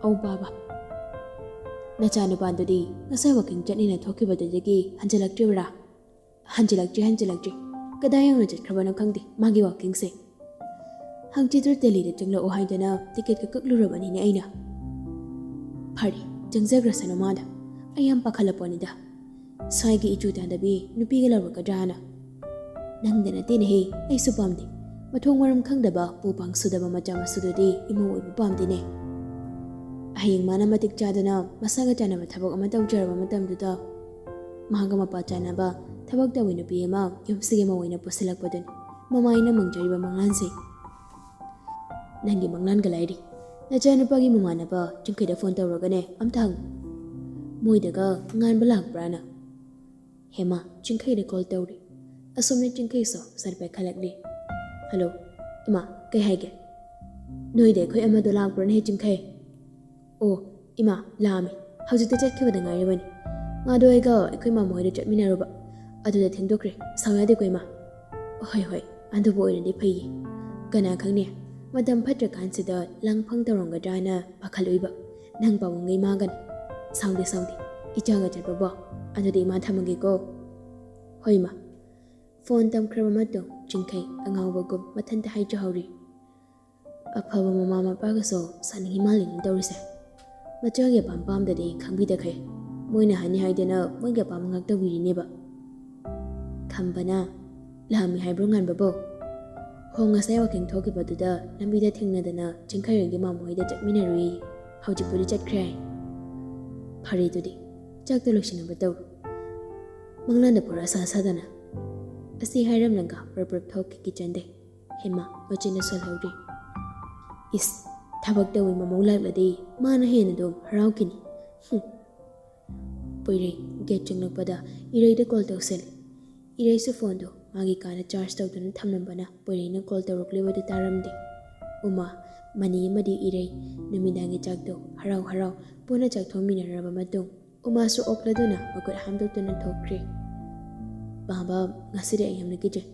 "ꯑꯧ, ꯕꯥꯕꯥ꯫" "ꯅꯆꯥꯅꯨꯄꯥꯗꯨꯗꯤ ꯉꯁꯥꯏ ꯋꯥꯀꯤꯡ ꯆꯠꯅꯤꯅ ꯊꯣꯛꯈꯤꯕꯗꯨꯗꯒꯤ ꯍꯟꯖꯤꯜꯂꯛꯇ꯭ꯔꯤꯕꯔꯥ?" "ꯍꯟꯖꯤꯜꯂꯛꯇ꯭ꯔꯤ, ꯍꯟꯖꯤꯜꯂꯛꯇ꯭ꯔꯤ꯫ ꯀꯗꯥꯏ ꯌꯧꯅ ꯆꯠꯈ꯭ꯔꯕꯅꯣ ꯈꯪꯗꯦ ꯃꯥꯒꯤ ꯋꯥꯀꯤꯡꯁꯦ꯫ ꯍꯪꯆꯤꯠꯇꯨ ꯗꯦꯜꯂꯤꯗ ꯆꯪꯂꯛꯑꯣ ꯍꯥꯏꯗꯅ ꯇꯤꯀꯦꯠꯀ ꯀꯛꯂꯨꯔꯕꯅꯤꯅꯦ ꯑꯩꯅ꯫" "ꯐꯔꯦ, ꯆꯪꯖꯈ꯭ꯔꯁꯅꯨ ꯃꯥꯗ꯫ ꯑꯩ ꯌꯥꯝ ꯄꯥꯈꯠꯂꯄꯣꯠꯅꯤꯗ꯫ ꯁ꯭ꯋꯥꯏꯒꯤ ꯏꯆꯨ ꯇꯥꯗꯕꯤ ꯅꯨꯄꯤꯒ ꯂꯧꯔꯛꯀꯗ꯭ꯔꯥꯅ꯫" "ꯅꯪꯗ ꯅꯠꯇꯦꯅꯦꯍꯦ, ꯑꯩꯁꯨ ꯄꯥꯝꯗꯦ꯫ ꯃꯊꯣꯡ ꯃꯔꯝ ꯈꯪꯗꯕ, ꯄꯨ ꯄꯥꯡ ꯁꯨꯗꯕ ꯃꯆꯥ ꯃꯁꯨꯗꯨꯗꯤ ꯏꯃꯧ ꯑꯣꯏꯕ ꯄꯥꯝꯗꯦꯅꯦ꯫ ꯍꯌꯦꯡ ꯃꯥꯅ ꯃꯇꯤꯛ ꯆꯥꯗꯅ ꯃꯁꯥꯒ ꯆꯥꯟꯅꯕ ꯊꯕꯛ ꯑꯃ ꯇꯧꯖꯔꯕ ꯃꯇꯝꯗꯨꯗ, ꯃꯥꯒ ꯃꯄꯥ ꯆꯥꯟꯅꯕ ꯊꯕꯛ ꯇꯧꯕꯤ ꯅꯨꯄꯤ ꯑꯃ ꯌꯨꯝꯁꯤꯒꯤ ꯃꯧ ꯑꯣꯏꯅ ꯄꯨꯁꯤꯜꯂꯛꯄꯗꯨꯅꯤ ꯃꯃꯥ ꯑꯩꯅ ꯃꯪꯖꯔꯤꯕ ꯃꯪꯂꯥꯟꯁꯦ꯫ ꯅꯪꯒꯤ ꯃꯪꯂꯥꯟꯒ ꯂꯥꯏꯔꯤ꯫ ꯅꯆꯥꯅꯨꯄꯥꯒꯤ ꯃꯃꯥꯟꯅꯕ ꯆꯤꯡꯈꯩꯗ ꯐꯣꯟ ꯇꯧꯔꯒꯅꯦ ꯑꯝꯇ ꯍꯪꯉꯨ꯫ ꯃꯣꯏꯗꯒ ꯉꯥꯟꯕ ꯂꯥꯛꯄ꯭ꯔꯥꯅ?" ꯍꯦꯃꯥ ꯆꯤꯡꯈꯩꯗ ꯀꯣꯜ ꯇꯧꯔꯤ꯫ ꯑꯁꯣꯝꯅ ꯆꯤꯡꯈꯩꯁꯨ ꯁꯠ ꯄꯥꯏꯈꯠꯂꯛꯂꯤ꯫ "ꯍꯜꯂꯣ, ꯏꯃꯥ, ꯀꯩ ꯍꯥꯏꯒꯦ? ꯅꯣꯏꯗ ꯑꯩꯈꯣꯏ ꯑꯃꯗꯣ ꯂꯥꯛꯄ꯭ꯔꯥꯅꯦ ꯆꯤꯡꯈꯩ?" "ꯑꯣ, ꯏꯃꯥ, ꯂꯥꯛꯑꯝꯃꯤ꯫ ꯍꯧꯖꯤꯛꯇ ꯆꯠꯈꯤꯕꯗ ꯉꯥꯏꯔꯤꯕꯅꯤ꯫ ꯃꯥꯗꯣ ꯑꯩꯒ ꯑꯩꯈꯣꯏ ꯃꯥꯃ ꯍꯣꯏꯗ ꯆꯠꯃꯤꯟꯅꯔꯨꯕ꯫ ꯑꯗꯨꯗ ꯊꯦꯡꯗꯣꯛꯈ꯭ꯔꯦ꯫ ꯁꯥꯎ ꯌꯥꯗꯦꯀꯣ, ꯏꯃꯥ?" "ꯍꯣꯏ, ꯍꯣꯏ, ꯑꯗꯨꯕꯨ ꯑꯣꯏꯔꯗꯤ ꯐꯩꯌꯦ꯫ ꯀꯅꯥ ꯈꯪꯅꯤ, ꯃꯇꯝ ꯐꯠꯇ꯭ꯔꯀꯥꯟꯁꯤꯗ ꯂꯪꯐꯪ ꯇꯧꯔꯝꯒꯗ꯭ꯔꯥꯅ ꯄꯥꯈꯠꯂꯨꯏꯕ꯫ ꯅꯪ ꯄꯥꯕꯨꯡꯒ ꯏꯃꯥꯒꯅ꯫ ꯁꯥꯎꯗꯦ, ꯁꯥꯎꯗꯦ꯫ ꯏꯆꯥꯒ ꯆꯠꯄꯕꯣ? ꯑꯗꯨꯗꯤ ꯏꯃꯥ ꯊꯝꯃꯒꯦꯀꯣ꯫" "ꯍꯣꯏ, ꯏꯃꯥ꯫" ꯐꯣꯟ ꯊꯝꯈ꯭ꯔꯕ ꯃꯇꯨꯡ ꯆꯤꯡꯈꯩ ꯑꯉꯥꯎꯕꯒꯨꯝ ꯃꯊꯟꯇ ꯍꯥꯏꯖꯍꯧꯔꯤ꯫ "ꯑꯐꯕ ꯃꯃꯥ ꯃꯄꯥꯒꯁꯨ ꯁꯥꯅꯤꯡꯉꯤ ꯃꯥꯜꯂꯤꯅꯦ ꯇꯧꯔꯤꯁꯦ꯫ ꯃꯆꯥꯒꯤ ꯑꯄꯥꯝ ꯄꯥꯝꯗꯗꯤ ꯈꯪꯕꯤꯗꯈꯩ꯫ ꯃꯣꯏꯅ ꯍꯥꯏꯅꯤ ꯍꯥꯏꯗꯅ ꯃꯣꯏꯒꯤ ꯑꯄꯥꯝꯕ ꯉꯥꯛ ꯇꯧꯕꯤꯔꯤꯅꯦꯕ꯫" "ꯈꯝꯕꯅ ꯂꯥꯛꯑꯝꯃꯤ ꯍꯥꯏꯕ꯭ꯔꯣ ꯉꯥꯟꯕꯕꯣ?" "ꯍꯣ, ꯉꯁꯥꯏ ꯋꯥꯀꯤꯡ ꯊꯣꯛꯈꯤꯕꯗꯨꯗ ꯂꯝꯕꯤꯗ ꯊꯦꯡꯅꯗꯅ ꯆꯤꯡꯈꯩꯔꯣꯏꯒꯤ ꯃꯥꯃ ꯍꯣꯏꯗ ꯆꯠꯃꯤꯟꯅꯔꯨꯏ꯫ ꯍꯧꯖꯤꯛꯄꯨꯗꯤ ꯆꯠꯈ꯭ꯔꯦ ꯍꯥꯏ꯫" "ꯐꯔꯦ ꯑꯗꯨꯗꯤ, ꯆꯥꯛꯇꯣ ꯂꯣꯏꯁꯤꯟꯅꯕ ꯇꯧꯔꯣ꯫ ꯃꯪꯂꯥꯟꯗ ꯄꯨꯔꯥ ꯁꯥ ꯁꯥꯗꯅ꯫" ꯑꯁꯤ ꯍꯥꯏꯔꯝꯂꯒ ꯄ꯭ꯔꯞ ꯄ꯭ꯔꯞ ꯊꯣꯛꯈꯤ ꯀꯤꯆꯟꯗꯩ꯫ ꯍꯦꯃꯥ ꯃꯆꯤꯟꯅ ꯁꯣꯜꯍꯧꯔꯤ꯫ "ꯏꯁ, ꯊꯕꯛ ꯇꯧꯋꯤ ꯃꯃꯧ ꯂꯥꯛꯂꯗꯤ ꯃꯥꯅ ꯍꯦꯟꯅ ꯑꯗꯨꯝ ꯍꯔꯥꯎꯈꯤꯅꯤ꯫ ꯍꯨꯝ꯫" ꯄꯣꯏꯔꯩ ꯒꯦꯠ ꯆꯪꯂꯛꯄꯗ ꯏꯔꯩꯗ ꯀꯣꯜ ꯇꯧꯁꯜꯂꯤ꯫ ꯏꯔꯩꯁꯨ ꯐꯣꯟꯗꯣ ꯃꯥꯒꯤ ꯀꯥꯗ ꯆꯥꯔꯖ ꯇꯧꯗꯨꯅ ꯊꯝꯂꯝꯕꯅ ꯄꯣꯏꯔꯩꯅ ꯀꯣꯜ ꯇꯧꯔꯛꯂꯤꯕꯗꯨ ꯇꯥꯔꯝꯗꯦ꯫ ꯎꯃꯥ, ꯃꯅꯤ ꯑꯃꯗꯤ ꯏꯔꯩ ꯅꯨꯃꯤꯗꯥꯡꯒꯤ ꯆꯥꯛꯇꯣ ꯍꯔꯥꯎ ꯍꯔꯥꯎ ꯄꯨꯟꯅ ꯆꯥꯛꯊꯣꯛꯃꯤꯟꯅꯔꯕ ꯃꯇꯨꯡ ꯎꯃꯥꯁꯨ ꯑꯣꯛꯂꯗꯨꯅ ꯃꯈꯨꯠ ꯍꯥꯝꯗꯣꯛꯇꯨꯅ ꯊꯣꯛꯈ꯭ꯔꯦ꯫ "ꯄꯥꯕ, ꯉꯁꯤꯗꯤ ꯑꯩ ꯌꯥꯝꯅ ꯀꯤꯖꯩ꯫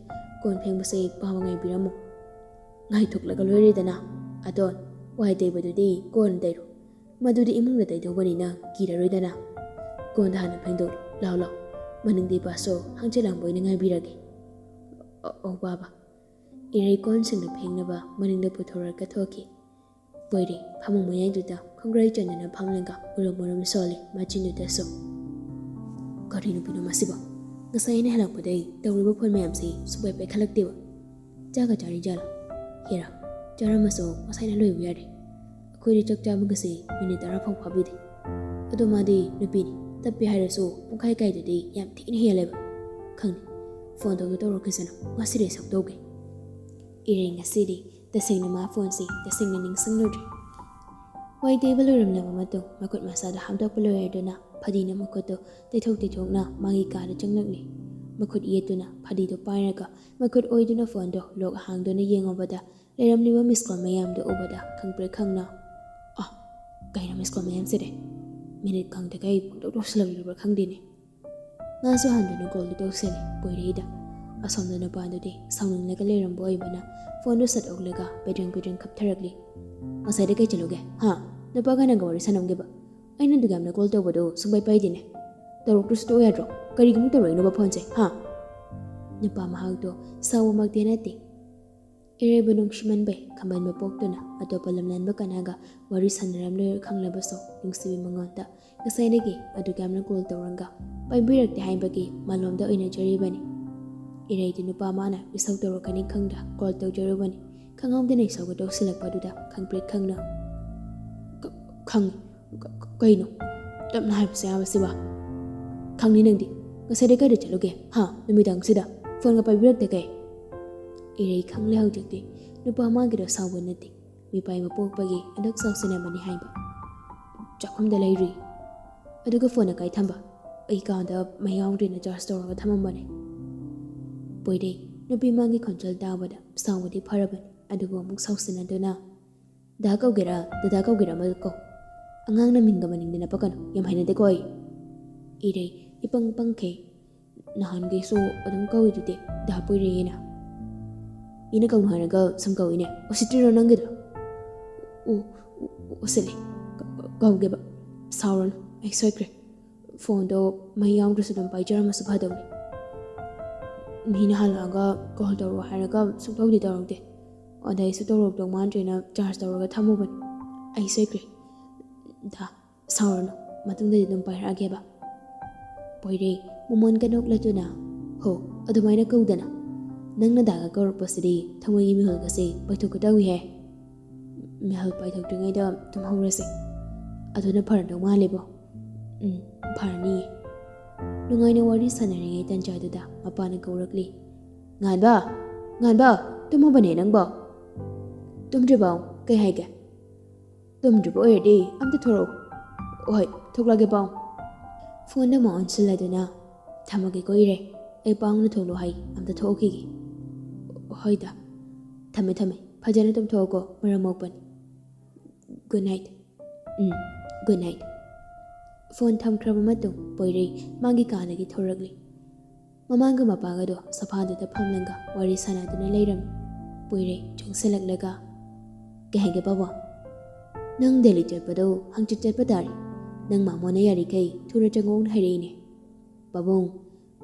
ꯀꯣꯟ ꯐꯦꯡꯕꯁꯦ ꯄꯥꯕ ꯉꯥꯏꯕꯤꯔꯝꯃꯣ꯫" "ꯉꯥꯏꯊꯣꯛꯂꯒ ꯂꯣꯏꯔꯦꯗꯅ꯫ ꯑꯗꯣ ꯋꯥꯏ ꯇꯩꯕꯗꯨꯗꯤ ꯀꯣꯟꯅ ꯇꯩꯔꯣ꯫ ꯃꯗꯨꯗꯤ ꯏꯃꯨꯡꯗ ꯇꯩꯗꯧꯕꯅꯤꯅ ꯀꯤꯔꯔꯣꯏꯗꯅ꯫ ꯀꯣꯟꯗ ꯍꯥꯟꯅ ꯐꯦꯡꯗꯣꯛꯂꯣ꯫ ꯂꯥꯎ, ꯂꯥꯎ꯫ ꯃꯅꯤꯡꯗ ꯏꯄꯥꯁꯨ ꯍꯪꯆꯤꯠ ꯂꯥꯡꯕ ꯑꯣꯏꯅ ꯉꯥꯏꯕꯤꯔꯒꯦ꯫" "ꯑꯣ, ꯑꯣ, ꯄꯥꯕ꯫" ꯏꯔꯩ ꯀꯣꯟꯁꯤꯡꯗꯨ ꯐꯦꯡꯅꯕ ꯃꯅꯤꯡꯗ ꯄꯨꯊꯣꯔꯛꯀ ꯊꯣꯛꯈꯤ꯫ ꯄꯣꯏꯔꯩ ꯐꯃꯨꯡ ꯃꯌꯥꯏꯗꯨꯗ ꯈꯣꯡꯒ꯭ꯔꯥꯏ ꯆꯟꯗꯨꯅ ꯐꯝꯂꯒ ꯃꯨꯔꯨꯝ ꯃꯨꯔꯨꯝ ꯁꯣꯜꯂꯤ ꯃꯆꯤꯟꯗꯨꯗꯁꯨ꯫ "ꯀꯔꯤ ꯅꯨꯄꯤꯅꯣ ꯃꯁꯤꯕꯣ? ꯉꯁꯥꯏ ꯑꯩꯅ ꯍꯜꯂꯛꯄꯗꯩ ꯇꯧꯔꯤꯕ ꯐꯣꯟ ꯃꯌꯥꯝꯁꯤ ꯁꯨꯡꯄꯥꯏ ꯄꯥꯏꯈꯠꯂꯛꯇꯦꯕ꯫ ꯆꯥꯛꯀ ꯆꯥꯔꯤꯖꯥꯠꯂꯣ? ꯍꯦꯔꯥ, ꯆꯥꯔꯝꯃꯁꯨ ꯉꯁꯥꯏꯅ ꯂꯣꯏꯕ ꯌꯥꯔꯦ꯫ ꯑꯩꯈꯣꯏꯗꯤ ꯆꯥꯛ ꯆꯥꯕꯒꯁꯦ ꯃꯤꯅꯤꯠ ꯇꯔꯥ ꯐꯥꯎ ꯐꯥꯕꯤꯗꯦ꯫ ꯑꯗꯣ ꯃꯥꯗꯤ ꯅꯨꯄꯤꯅꯤ, ꯇꯞꯄꯦ ꯍꯥꯏꯔꯁꯨ ꯄꯨꯡꯈꯥꯏ ꯀꯥꯏꯗꯗꯤ ꯌꯥꯝ ꯊꯤꯅ ꯍꯦꯜꯂꯦꯕ꯫ ꯈꯪꯗꯦ, ꯐꯣꯟ ꯇꯧꯗꯣ ꯇꯧꯔꯛꯈꯤꯁꯅꯨ, ꯉꯁꯤꯗꯤ ꯁꯛ ꯇꯧꯒꯦ꯫ ꯏꯔꯩ ꯉꯁꯤꯗꯤ ꯇꯁꯦꯡꯅ ꯃꯥ ꯐꯣꯟꯁꯤ ꯇꯁꯦꯡꯅ ꯅꯤꯡꯁꯤꯡꯂꯨꯗ꯭ꯔꯦ꯫ ꯋꯥꯏ ꯇꯩꯕ ꯂꯣꯏꯔꯝꯂꯕ ꯃꯇꯨꯡ ꯃꯈꯨꯠ ꯃꯁꯥꯗꯣ ꯍꯥꯝꯗꯣꯛꯄ ꯂꯣꯏꯔꯗꯨꯅ ꯐꯗꯤꯅ ꯃꯈꯨꯠꯇꯣ ꯇꯩꯊꯣꯛ ꯇꯩꯊꯣꯛꯅ ꯃꯥꯒꯤ ꯀꯥꯗ ꯆꯪꯂꯛꯂꯤ꯫ ꯃꯈꯨꯠ ꯌꯦꯠꯇꯨꯅ ꯐꯗꯤꯗꯨ ꯄꯥꯏꯔꯒ ꯃꯈꯨꯠ ꯑꯣꯏꯗꯨꯅ ꯐꯣꯟꯗꯣ ꯂꯣꯛ ꯍꯥꯡꯗꯨꯅ ꯌꯦꯡꯉꯨꯕꯗ ꯂꯩꯔꯝꯂꯤꯕ ꯃꯤꯁ ꯀꯣꯜ ꯃꯌꯥꯝꯗꯨ ꯎꯕꯗ ꯈꯪꯄ꯭ꯔꯦꯛ ꯈꯪꯅ, "ꯑ, ꯀꯩꯅꯣ ꯃꯤꯁ ꯀꯣꯜ ꯃꯌꯥꯝꯁꯤꯗꯤ? ꯃꯤꯅꯤꯠ ꯈꯪꯗꯈꯩ ꯄꯨꯡꯇꯧ ꯇꯧꯁꯤꯜꯂꯛꯂꯤꯕ꯭ꯔꯥ ꯈꯪꯗꯦꯅꯦ"꯫ ꯃꯥꯁꯨ ꯍꯟꯗꯨꯅ ꯀꯣꯜꯗꯨ ꯇꯧꯁꯤꯜꯂꯤ ꯄꯣꯏꯔꯩꯗ꯫ ꯑꯁꯣꯝꯗ ꯅꯨꯄꯥꯗꯨꯗꯤ ꯁꯥꯎꯅꯤꯡꯂꯒ ꯂꯩꯔꯝꯕ ꯑꯣꯏꯕꯅ ꯐꯣꯟꯗꯨ ꯁꯠ ꯑꯣꯛꯂꯒ ꯄꯦꯗ꯭ꯔꯦꯡ ꯄꯦꯗ꯭ꯔꯦꯡ ꯈꯞꯊꯔꯛꯂꯤ꯫ "ꯉꯁꯥꯏꯗ ꯀꯩ ꯆꯠꯂꯨꯒꯦ? ꯍꯥ? ꯅꯨꯄꯥꯒ ꯅꯪꯒ ꯋꯥꯔꯤ ꯁꯥꯟꯅꯝꯒꯦꯕ? ꯑꯩꯅ ꯑꯗꯨꯛ ꯌꯥꯝꯅ ꯀꯣꯜ ꯇꯧꯕꯗꯣ ꯁꯨꯡꯄꯥꯏ ꯄꯥꯏꯗꯦꯅꯦ꯫ ꯇꯧꯔꯛꯇ꯭ꯔꯁꯨ ꯇꯣꯛꯑꯣ ꯌꯥꯗ꯭ꯔꯣ? ꯀꯔꯤꯒꯤ ꯑꯃꯨꯛ ꯇꯧꯔꯛꯏꯅꯣꯕ ꯐꯣꯟꯁꯦ? ꯍꯥ?" ꯅꯨꯄꯥ ꯃꯍꯥꯛꯇꯣ ꯁꯥꯎꯕꯃꯛꯇꯤ ꯅꯠꯇꯦ꯫ ꯏꯔꯩꯕꯨ ꯅꯨꯡꯁꯤꯃꯟꯕꯩ ꯈꯝꯕꯟꯕ ꯄꯣꯛꯇꯨꯅ ꯑꯇꯣꯞꯄ ꯂꯝꯂꯥꯟꯕ ꯀꯅꯥꯒ ꯋꯥꯔꯤ ꯁꯥꯟꯅꯔꯝꯂꯣꯏ ꯈꯪꯂꯕꯁꯨ ꯅꯨꯡꯁꯤꯕꯤ ꯃꯉꯣꯟꯗ ꯉꯁꯥꯏꯗꯒꯤ ꯑꯗꯨꯛ ꯌꯥꯝꯅ ꯀꯣꯜ ꯇꯧꯔꯒ ꯄꯥꯏꯕꯤꯔꯛꯇꯦ ꯍꯥꯏꯕꯒꯤ ꯃꯥꯂꯣꯝꯗ ꯑꯣꯏꯅꯖꯔꯤꯕꯅꯤ꯫ ꯏꯔꯩꯗꯤ ꯅꯨꯄꯥ ꯃꯥꯅ ꯏꯁꯧ ꯇꯧꯔꯛꯀꯅꯤ ꯈꯪꯗ ꯀꯣꯜ ꯇꯧꯖꯔꯨꯕꯅꯤ꯫ ꯈꯪꯍꯧꯗꯅ ꯏꯁꯧꯒ ꯇꯧꯁꯤꯜꯂꯛꯄꯗꯨꯗ ꯈꯪꯄ꯭ꯔꯦꯛ ꯈꯪꯅ, "ꯈ-, ꯈꯪꯉꯤ꯫ ꯀ-, ꯀ-, ꯀꯩꯅꯣ? ꯇꯞꯅ ꯍꯥꯏꯕꯁꯨ ꯌꯥꯕꯁꯤꯕ? ꯈꯪꯅꯤ ꯅꯪꯗꯤ꯫ ꯉꯁꯥꯏꯗꯩ ꯀꯥꯏꯗ ꯆꯠꯂꯨꯒꯦ? ꯍꯥ? ꯅꯨꯃꯤꯗꯥꯡꯁꯤꯗ ꯐꯣꯟꯒ ꯄꯥꯏꯕꯤꯔꯛꯇꯦ ꯀꯩ?" ꯏꯔꯩ ꯈꯪꯂꯦ ꯍꯧꯖꯤꯛꯇꯤ꯫ ꯅꯨꯄꯥ ꯃꯥꯒꯤꯗꯣ ꯁꯥꯎꯕ ꯅꯠꯇꯦ꯫ ꯃꯤꯄꯥꯏꯕ ꯄꯣꯛꯄꯒꯤ ꯑꯗꯨꯛ ꯆꯥꯎꯁꯤꯟꯅꯕꯅꯤ ꯍꯥꯏꯕ꯫ "ꯆꯥꯛꯈꯨꯝꯗ ꯂꯩꯔꯤ꯫ ꯑꯗꯨꯒ ꯐꯣꯟ ꯑꯀꯥꯏ ꯊꯝꯕ? ꯑꯩ ꯀꯥꯗ ꯃꯩ ꯌꯥꯎꯗ꯭ꯔꯦꯅ ꯆꯥꯔꯖ ꯇꯧꯔꯒ ꯊꯝꯃꯝꯕꯅꯦ"꯫ ꯄꯣꯏꯔꯩ ꯅꯨꯄꯤ ꯃꯥꯒꯤ ꯈꯣꯟꯖꯦꯜ ꯇꯥꯕꯗ ꯁꯥꯎꯕꯗꯤ ꯐꯔꯕꯅꯤ, ꯑꯗꯨꯕꯨ ꯑꯃꯨꯛ ꯁꯥꯎꯁꯤꯟꯅꯗꯨꯅ, "ꯗꯥ ꯀꯧꯒꯦꯔꯥ, ꯗꯗꯥ ꯀꯧꯒꯦꯔꯥ ꯑꯃ ꯀꯧ꯫ ꯑꯉꯥꯡꯅ ꯃꯤꯡꯒ ꯃꯅꯤꯡꯗ ꯅꯞꯄꯛꯀꯅꯨ, ꯌꯥꯝ ꯍꯩꯅꯗꯦꯀꯣ ꯑꯩ"꯫ ꯏꯔꯩ ꯏꯄꯪ ꯄꯪꯈꯩ꯫ "ꯅꯍꯥꯟꯈꯩꯁꯨ ꯑꯗꯨꯝ ꯀꯧꯏꯗꯨꯗꯤ ꯗꯥ ꯄꯣꯏꯔꯩꯅ꯫ ꯃꯤꯅ ꯀꯧꯅꯨ ꯍꯥꯏꯔꯒ ꯁꯨꯝ ꯀꯧꯏꯅꯦ꯫ ꯎꯁꯤꯠꯇ꯭ꯔꯤꯔꯣ ꯅꯪꯒꯤꯗꯣ?" "ꯎ-, ꯎ-, ꯎꯁꯤꯠꯂꯦ꯫ ꯀ-, ꯀ-, ꯀꯧꯒꯦꯕ꯫ ꯁꯥꯎꯔꯅꯨ, ꯑꯩ ꯁꯣꯏꯈ꯭ꯔꯦ꯫ ꯐꯣꯟꯗꯣ ꯃꯩ ꯌꯥꯎꯗ꯭ꯔꯁꯨ ꯑꯗꯨꯝ ꯄꯥꯏꯖꯔꯝꯃꯁꯨ ꯐꯗꯧꯅꯤ꯫ ꯃꯤꯅ ꯍꯜꯂꯛꯑꯒ ꯀꯣꯜ ꯇꯧꯔꯛꯑꯣ ꯍꯥꯏꯔꯒ ꯁꯨꯡꯇꯧꯗꯤ ꯇꯧꯔꯛꯇꯦ꯫ ꯑꯗ ꯑꯩꯁꯨ ꯇꯧꯔꯛꯇꯧ ꯃꯥꯟꯗ꯭ꯔꯦꯅ ꯆꯥꯔꯖ ꯇꯧꯔꯒ ꯊꯝꯃꯨꯕꯅꯤ꯫ ꯑꯩ ꯁꯣꯏꯈ꯭ꯔꯦ꯫ ꯗꯥ, ꯁꯥꯎꯔꯅꯨ, ꯃꯇꯨꯡꯗꯗꯤ ꯑꯗꯨꯝ ꯄꯥꯏꯔꯛꯑꯒꯦꯕ"꯫ ꯄꯣꯏꯔꯩ ꯃꯣꯃꯣꯟꯒ ꯅꯣꯛꯂꯗꯨꯅ, "ꯍꯣ, ꯑꯗꯨꯃꯥꯏꯅ ꯀꯧꯗꯅ꯫ ꯅꯪꯅ ꯗꯥꯒ ꯀꯧꯔꯛꯄꯁꯤꯗꯤ ꯊꯃꯣꯏꯒꯤ ꯃꯤꯍꯨꯜꯒꯁꯦ ꯄꯥꯏꯊꯣꯛꯀꯦ ꯇꯧꯏꯍꯦ꯫ ꯃꯤꯍꯨꯜ ꯄꯥꯏꯊꯣꯛꯇ꯭ꯔꯤꯉꯩꯗ ꯇꯨꯝꯍꯧꯔꯁꯦ꯫ ꯑꯗꯨꯅ ꯐꯔꯗꯧ ꯃꯥꯜꯂꯦꯕꯣ꯫" "ꯎꯝ, ꯐꯔꯅꯤꯌꯦ꯫" ꯅꯨꯡꯉꯥꯏꯅ ꯋꯥꯔꯤ ꯁꯥꯟꯅꯔꯤꯉꯩ ꯇꯟꯖꯥꯗꯨꯗ ꯃꯄꯥꯅ ꯀꯧꯔꯛꯂꯤ꯫ "ꯉꯥꯟꯕ! ꯉꯥꯟꯕ! ꯇꯨꯝꯃꯕꯅꯦ ꯅꯪꯕꯣ?" "ꯇꯨꯝꯗ꯭ꯔꯤꯕꯣ? ꯀꯩ ꯍꯥꯏꯒꯦ?" "ꯇꯨꯝꯗ꯭ꯔꯤꯕ ꯑꯣꯏꯔꯗꯤ ꯑꯝꯇ ꯊꯣꯔꯛꯑꯣ꯫" "ꯍꯣꯏ, ꯊꯣꯛꯂꯛꯑꯒꯦ ꯄꯥꯎ꯫" ꯐꯣꯟꯗ ꯑꯃꯨꯛ ꯑꯣꯟꯁꯤꯜꯂꯗꯨꯅ, "ꯊꯝꯃꯒꯦꯀꯣ ꯏꯔꯦ, ꯑꯩ ꯄꯥꯎꯅ ꯊꯣꯛꯂꯣ ꯍꯥꯏ, ꯑꯝꯇ ꯊꯣꯛꯎꯈꯤꯒꯦ꯫" "ꯍꯣꯏꯗ, ꯊꯝꯃꯦ ꯊꯝꯃꯦ, ꯐꯖꯅ ꯇꯨꯝꯊꯣꯛꯑꯣꯀꯣ, ꯃꯔꯝ ꯃꯣꯛꯄꯅꯤ꯫ Good night." "Um, good night." Phone ꯊꯝꯈ꯭ꯔꯕ ꯃꯇꯨꯡ ꯄꯣꯏꯔꯩ ꯃꯥꯒꯤ ꯀꯥꯗꯒꯤ ꯊꯣꯔꯛꯂꯤ꯫ ꯃꯃꯥꯒ ꯃꯄꯥꯒꯗꯣ ꯁꯣꯐꯥꯗꯨꯗ ꯐꯝꯂꯒ ꯋꯥꯔꯤ ꯁꯥꯟꯅꯗꯨꯅ ꯂꯩꯔꯝꯃꯤ꯫ ꯄꯣꯏꯔꯩ ꯆꯪꯁꯤꯜꯂꯛꯂꯒ, "ꯀꯩ ꯍꯥꯏꯒꯦ ꯄꯥꯕꯨꯡ? ꯅꯪ ꯗꯦꯜꯂꯤ ꯆꯠꯄꯗꯣ ꯍꯪꯆꯤꯠ ꯆꯠꯄ ꯇꯥꯔꯦ꯫ ꯅꯪ ꯃꯥꯃꯣꯅ ꯌꯥꯔꯤꯈꯩ ꯊꯨꯅ ꯆꯪꯉꯛꯑꯣꯅ ꯍꯥꯏꯔꯛꯏꯅꯦ꯫ ꯄꯥꯕꯨꯡ,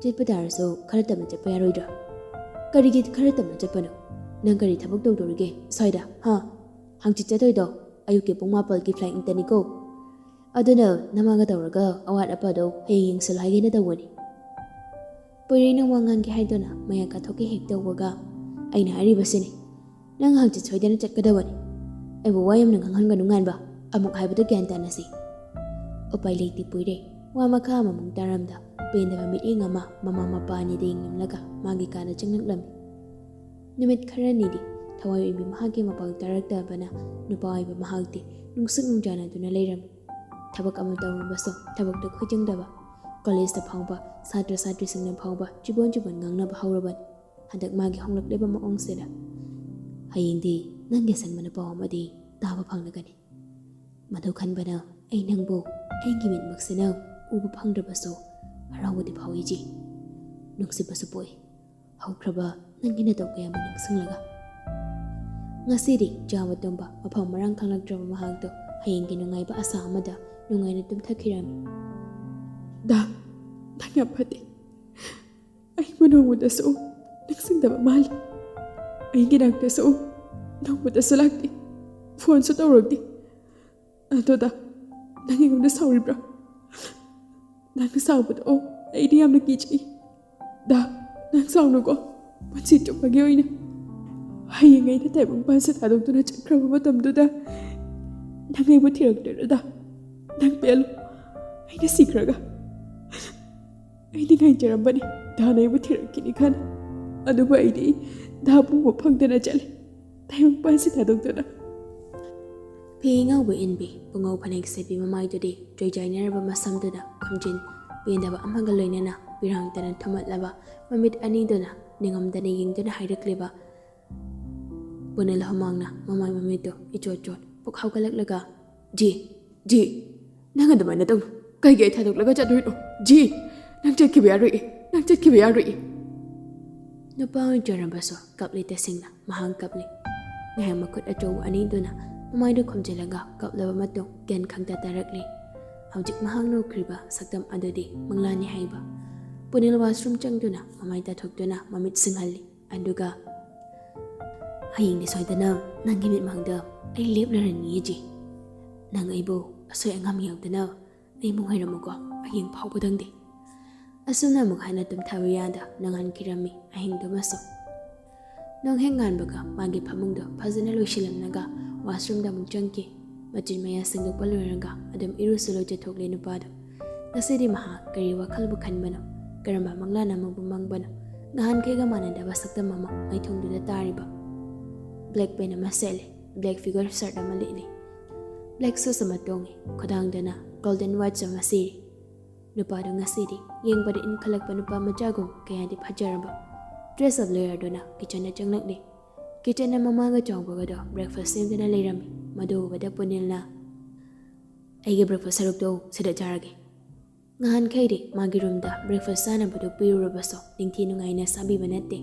ꯆꯠꯄ ꯇꯥꯔꯁꯨ ꯈꯔ ꯇꯞꯅ ꯆꯠꯄ ꯌꯥꯔꯣꯏꯗ꯭ꯔꯥ?" "ꯀꯔꯤꯒꯤ ꯈꯔ ꯇꯞꯅ ꯆꯠꯄꯅꯣ? ꯅꯪ ꯀꯔꯤ ꯊꯕꯛ ꯇꯧꯗꯣꯔꯤꯒꯦ ꯁ꯭ꯋꯥꯏꯗ, ꯍꯥ? ꯍꯪꯆꯤꯠ ꯆꯠꯇꯣꯏꯗꯣ ꯑꯌꯨꯛꯀꯤ ꯄꯨꯡ ꯃꯥꯄꯜꯒꯤ ꯐ꯭ꯂꯥꯏꯠ ꯉꯥꯛꯇꯅꯤꯀꯣ꯫ ꯑꯗꯨꯅ ꯅꯃꯥꯒ ꯇꯧꯔꯒ ꯑꯋꯥꯠ ꯑꯄꯥꯗꯣ ꯍꯌꯦꯡ ꯌꯦꯡꯁꯤꯜꯂꯨ ꯍꯥꯏꯒꯦꯅ ꯇꯧꯕꯅꯤ꯫" ꯄꯣꯏꯔꯩꯅ ꯋꯥ ꯉꯥꯡꯒꯦ ꯍꯥꯏꯗꯨꯅ ꯃꯌꯥ ꯀꯥꯊꯣꯛꯀꯦ ꯍꯦꯛ ꯇꯧꯕꯒ, "ꯑꯩꯅ ꯍꯥꯏꯔꯤꯕꯁꯤꯅꯤ, ꯅꯪ ꯍꯪꯆꯤꯠ ꯁꯣꯏꯗꯅ ꯆꯠꯀꯗꯕꯅꯤ꯫ ꯑꯩꯕꯨ ꯋꯥ ꯌꯥꯝꯅ ꯉꯥꯡꯍꯟꯒꯅꯨ ꯉꯥꯟꯕ, ꯑꯃꯨꯛ ꯍꯥꯏꯕꯗ ꯒ꯭ꯌꯥꯟ ꯇꯥꯅꯁꯤ꯫" ꯎꯄꯥꯏ ꯂꯩꯇꯦ ꯄꯣꯏꯔꯩ꯫ ꯋꯥ ꯃꯈꯥ ꯑꯃꯃꯨꯛ ꯇꯥꯔꯝꯗ ꯄꯦꯟꯗꯕ ꯃꯤꯠꯌꯦꯡ ꯑꯃ ꯃꯃꯥ ꯃꯄꯥ ꯑꯅꯤꯗ ꯌꯦꯡꯂꯝꯂꯒ ꯃꯥꯒꯤ ꯀꯥꯗ ꯆꯪꯂꯛꯂꯝꯃꯤ꯫ ꯅꯨꯃꯤꯠ ꯈꯔꯅꯤꯗꯤ ꯊꯋꯥꯏ ꯑꯣꯏꯕꯤ ꯃꯍꯥꯛꯀꯤ ꯃꯄꯥꯎ ꯇꯥꯔꯛꯇꯕꯅ ꯅꯨꯄꯥ ꯑꯣꯏꯕ ꯃꯍꯥꯛꯇꯤ ꯅꯨꯡꯁꯨꯛ ꯅꯨꯡꯖꯥꯅꯗꯨꯅ ꯂꯩꯔꯝꯃꯤ꯫ ꯊꯕꯛ ꯑꯃ ꯇꯧꯔꯕꯁꯨ ꯊꯕꯛꯇ ꯈꯣꯏꯖꯪꯗꯕ, ꯀꯣꯂꯦꯖꯇ ꯐꯥꯎꯕ ꯁꯥꯇ꯭ꯔ ꯁꯥꯇ꯭ꯔꯤꯁꯤꯡꯅ ꯐꯥꯎꯕ ꯆꯤꯕꯣꯟ ꯆꯤꯕꯣꯟ ꯉꯥꯡꯅꯕ ꯍꯧꯔꯕꯅꯤ꯫ ꯍꯟꯗꯛ ꯃꯥꯒꯤ ꯍꯣꯡꯂꯛꯂꯤꯕ ꯃꯑꯣꯡꯁꯤꯗ ꯍꯌꯦꯡꯗꯤ ꯅꯪꯒꯤ ꯑꯁꯪꯕꯅ ꯄꯥꯎ ꯑꯃꯗꯤ ꯇꯥꯕ ꯐꯪꯂꯒꯅꯤ꯫ ꯃꯗꯨ ꯈꯟꯕꯅ ꯑꯩ ꯅꯪꯕꯨ ꯑꯩꯒꯤ ꯃꯤꯠꯃꯛꯁꯤꯅ ꯎꯕ ꯐꯪꯗ꯭ꯔꯕꯁꯨ ꯍꯔꯥꯎꯕꯗꯤ ꯐꯥꯎꯏ ꯏꯆꯦ꯫ ꯅꯨꯡꯁꯤꯕꯁꯨ ꯄꯣꯛꯏ꯫ ꯍꯧꯈ꯭ꯔꯕ ꯅꯪꯒꯤ ꯅꯇꯧ ꯀꯌꯥꯕꯨ ꯅꯤꯡꯁꯤꯡꯂꯒ꯫ ꯉꯁꯤꯗꯤ ꯆꯥꯕ ꯇꯨꯝꯕ ꯃꯐꯝ ꯃꯔꯥꯡ ꯈꯪꯂꯛꯇ꯭ꯔꯕ ꯃꯍꯥꯛꯇꯣ ꯍꯌꯦꯡꯒꯤ ꯅꯨꯡꯉꯥꯏꯕ ꯑꯁꯥ ꯑꯃꯗ ꯅꯨꯡꯉꯥꯏꯅ ꯇꯨꯝꯊꯈꯤꯔꯝꯃꯤ꯫ "ꯗꯥ, ꯅꯪ ꯌꯥꯝ ꯐꯠꯇꯦ꯫ ꯑꯩꯕꯨ ꯅꯣꯡꯃꯇꯁꯨ ꯅꯤꯡꯁꯤꯡꯗꯕ ꯃꯥꯜꯂꯤ꯫ ꯑꯩꯒꯤ ꯅꯥꯛꯇꯁꯨ ꯅꯣꯡꯃꯇꯁꯨ ꯂꯥꯛꯇꯦ, ꯐꯣꯟꯁꯨ ꯇꯧꯔꯛꯇꯦ꯫ ꯑꯗꯣ ꯗꯥ, ꯅꯪ ꯑꯩꯉꯣꯟꯗ ꯁꯥꯎꯔꯤꯕ꯭ꯔꯥ? ꯅꯪꯅ ꯁꯥꯎꯕꯗꯣ ꯑꯩꯗꯤ ꯌꯥꯝꯅ ꯀꯤꯖꯩ꯫ ꯗꯥ, ꯅꯪ ꯁꯥꯎꯅꯨꯀꯣ꯫ ꯄꯨꯟꯁꯤ ꯆꯨꯞꯄꯒꯤ ꯑꯣꯏꯅ ꯍꯌꯦꯡ ꯑꯩꯅ ꯇꯥꯏꯕꯪ ꯄꯥꯟꯁꯦ ꯊꯥꯗꯣꯛꯇꯨꯅ ꯆꯠꯈ꯭ꯔꯕ ꯃꯇꯝꯗꯨꯗ ꯅꯪ ꯑꯩꯕꯨ ꯊꯤꯔꯛꯇꯣꯏꯔꯣ ꯗꯥ? ꯅꯪ ꯄꯦꯜꯂꯨ꯫ ꯑꯩꯅ ꯁꯤꯈ꯭ꯔꯒ ꯑꯩꯗꯤ ꯉꯥꯏꯖꯔꯝꯕꯅꯤ ꯗꯥꯅ ꯑꯩꯕꯨ ꯊꯤꯔꯛꯈꯤꯅꯤ ꯈꯟꯅ꯫ ꯑꯗꯨꯕꯨ ꯑꯩꯗꯤ ꯗꯥꯕꯨ ꯎꯕ ꯐꯪꯗꯅ ꯆꯠꯂꯤ꯫ ꯇꯥꯏꯕꯪ ꯄꯥꯟꯁꯦ ꯊꯥꯗꯣꯛꯇꯨꯅ꯫ ꯐꯤ ꯉꯧꯕ ꯏꯟꯕꯤ, ꯄꯨꯉꯧ ꯐꯅꯦꯛ ꯁꯦꯠꯄꯤ ꯃꯃꯥꯏꯗꯨꯗꯤ ꯆꯣꯏꯖꯥꯏꯅꯔꯕ ꯃꯁꯝꯗꯨꯅ ꯈꯣꯝꯖꯤꯟ ꯄꯦꯟꯗꯕ ꯑꯃꯒ ꯂꯣꯏꯅꯅ ꯄꯤꯔꯥꯡꯇꯅ ꯊꯨꯝꯃꯠꯂꯕ ꯃꯃꯤꯠ ꯑꯅꯤꯗꯨꯅ ꯅꯤꯡꯉꯝꯗꯅ ꯌꯦꯡꯗꯨꯅ ꯍꯥꯏꯔꯛꯂꯤꯕ ꯄꯨꯅꯤꯜ ꯍꯨꯃꯥꯡꯅ ꯃꯃꯥꯏ ꯃꯃꯤꯠꯇꯨ ꯏꯆꯣꯠ ꯆꯣꯠ ꯄꯨꯛ ꯍꯧꯒꯠꯂꯛꯂꯒ, "ꯖꯤ, ꯖꯤ, ꯅꯪ ꯑꯗꯨꯃꯥꯏꯅ ꯇꯧꯅꯨ꯫ ꯀꯩꯒꯤ ꯑꯩ ꯊꯥꯗꯣꯛꯂꯒ ꯆꯠꯇꯣꯏꯅꯣ? ꯖꯤ, ꯅꯪ ꯆꯠꯈꯤꯕ ꯌꯥꯔꯣꯏ꯫ ꯅꯪ ꯆꯠꯈꯤꯕ ꯌꯥꯔꯣꯏ꯫" ꯅꯨꯄꯥ ꯑꯣꯏꯖꯔꯕꯁꯨ ꯀꯞꯂꯤ ꯇꯁꯦꯡꯅ꯫ ꯃꯍꯥꯛ ꯀꯞꯂꯤ꯫ ꯉꯥꯏꯍꯥꯛ ꯃꯈꯨꯠ ꯑꯆꯧꯕ ꯑꯅꯤꯗꯨꯅ ꯃꯃꯥꯏꯗꯨ ꯈꯨꯝꯖꯤꯜꯂꯒ ꯀꯞꯂꯕ ꯃꯇꯨꯡ ꯒ꯭ꯌꯥꯟ ꯈꯪꯇ ꯇꯥꯔꯛꯂꯤ꯫ ꯍꯧꯖꯤꯛ ꯃꯍꯥꯛꯅ ꯎꯈ꯭ꯔꯤꯕ ꯁꯛꯇꯝ ꯑꯗꯨꯗꯤ ꯃꯪꯂꯥꯟꯅꯤ ꯍꯥꯏꯕ꯫ ꯄꯨꯅꯤꯜ ꯋꯥꯁꯔꯨꯝ ꯆꯪꯗꯨꯅ ꯃꯃꯥꯏ ꯇꯥꯊꯣꯛꯇꯨꯅ ꯃꯃꯤꯠ ꯁꯤꯡꯍꯜꯂꯤ꯫ ꯑꯗꯨꯒ, "ꯍꯌꯦꯡꯗꯤ ꯁꯣꯏꯗꯅ ꯅꯪꯒꯤ ꯃꯤꯠꯃꯥꯡꯗ ꯑꯩ ꯂꯦꯞꯂꯔꯅꯤꯌꯦ ꯖꯤ꯫ ꯅꯪ ꯑꯩꯕꯨ ꯑꯁꯣꯏ ꯑꯉꯥꯝ ꯌꯥꯎꯗꯅ ꯑꯩꯕꯨ ꯉꯥꯏꯔꯝꯃꯨꯀꯣ, ꯍꯌꯦꯡ ꯐꯥꯎꯕꯗꯪꯗꯤ꯫" ꯑꯁꯨꯝꯅ ꯑꯃꯨꯛ ꯍꯟꯅ ꯇꯨꯝꯊꯕ ꯌꯥꯗ ꯅꯣꯡꯉꯥꯟꯈꯤꯔꯝꯃꯤ ꯑꯍꯤꯡꯗꯨꯃꯁꯨ꯫ ꯅꯣꯡ ꯍꯦꯛ ꯉꯥꯟꯕꯒ ꯃꯥꯒꯤ ꯐꯃꯨꯡꯗꯣ ꯐꯖꯅ ꯂꯣꯏꯁꯤꯜꯂꯝꯂꯒ ꯋꯥꯁꯔꯨꯝꯗ ꯑꯃꯨꯛ ꯆꯪꯈꯤ꯫ ꯃꯆꯤꯟ ꯃꯌꯥ ꯁꯦꯡꯗꯣꯛꯄ ꯂꯣꯏꯔꯒ ꯑꯗꯨꯝ ꯏꯔꯨꯁꯨ ꯂꯨꯖꯊꯣꯛꯂꯦ ꯅꯨꯄꯥꯗꯣ꯫ ꯉꯁꯤꯗꯤ ꯃꯍꯥꯛ ꯀꯔꯤ ꯋꯥꯈꯜꯕꯨ ꯈꯟꯕꯅꯣ? ꯀꯔꯝꯕ ꯃꯪꯂꯥꯟ ꯑꯃꯕꯨ ꯃꯪꯕꯅꯣ? ꯅꯍꯥꯟꯈꯩꯒ ꯃꯥꯟꯅꯗꯕ ꯁꯛꯇꯝ ꯑꯃ ꯃꯥꯏꯊꯣꯡꯗꯨꯗ ꯇꯥꯔꯤꯕ꯫ ꯕ꯭ꯂꯦꯛ ꯄꯦꯟ ꯑꯃ ꯁꯦꯠꯂꯦ, ꯕ꯭ꯂꯦꯛ ꯐꯤꯒꯔ ꯁꯔꯠ ꯑꯃ ꯂꯤꯠꯂꯤ, ꯕ꯭ꯂꯦꯛ ꯁꯨꯁ ꯑꯃ ꯇꯣꯡꯉꯤ, ꯈꯨꯗꯥꯡꯗꯅ ꯒꯣꯜꯗꯟ ꯋꯥꯠꯆ ꯑꯃ ꯁꯤꯔꯤ꯫ ꯅꯨꯄꯥꯗꯨ ꯉꯁꯤꯗꯤ ꯌꯦꯡꯕꯗ ꯏꯟꯈꯠꯂꯛꯄ ꯅꯨꯄꯥ ꯃꯆꯥꯒꯨꯝ ꯀꯌꯥꯗꯤ ꯐꯖꯔꯕ꯫ Dress up ꯂꯣꯌꯔꯗꯨꯅ ꯀꯤꯆꯟꯗ ꯆꯪꯂꯛꯂꯤ꯫ ꯀꯤꯆꯟꯗ ꯃꯃꯥꯒ ꯆꯥꯎꯕꯒꯗꯣ ꯕ꯭ꯔꯦꯛꯐꯥꯁ ꯁꯦꯝꯗꯨꯅ ꯂꯩꯔꯝꯃꯤ꯫ ꯃꯗꯨ ꯎꯕꯗ ꯄꯨꯅꯤꯜꯅ, "ꯑꯩꯒꯤ ꯕ꯭ꯔꯦꯛꯐꯥꯁ ꯁꯔꯨꯛꯇꯣ ꯁꯤꯗ ꯆꯥꯔꯒꯦ꯫" ꯅꯍꯥꯟꯈꯩꯗꯤ ꯃꯥꯒꯤ ꯔꯨꯝꯗ ꯕ꯭ꯔꯦꯛꯐꯥꯁ ꯆꯥꯅꯕꯗꯨ ꯄꯤꯔꯨꯔꯕꯁꯨ ꯅꯤꯡꯊꯤ ꯅꯨꯡꯉꯥꯏꯅ ꯆꯥꯕꯤꯕ ꯅꯠꯇꯦ꯫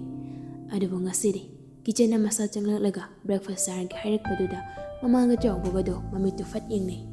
ꯑꯗꯨꯕꯨ ꯉꯁꯤꯗꯤ ꯀꯤꯆꯟꯗ ꯃꯁꯥ ꯆꯪꯂꯛꯂꯒ ꯕ꯭ꯔꯦꯛꯐꯥꯁ ꯆꯥꯔꯒꯦ ꯍꯥꯏꯔꯛꯄꯗꯨꯗ ꯃꯃꯥꯒ ꯆꯥꯎꯕꯒꯗꯣ ꯃꯃꯤꯠꯇꯨ ꯐꯠ ꯌꯦꯡꯅꯩ꯫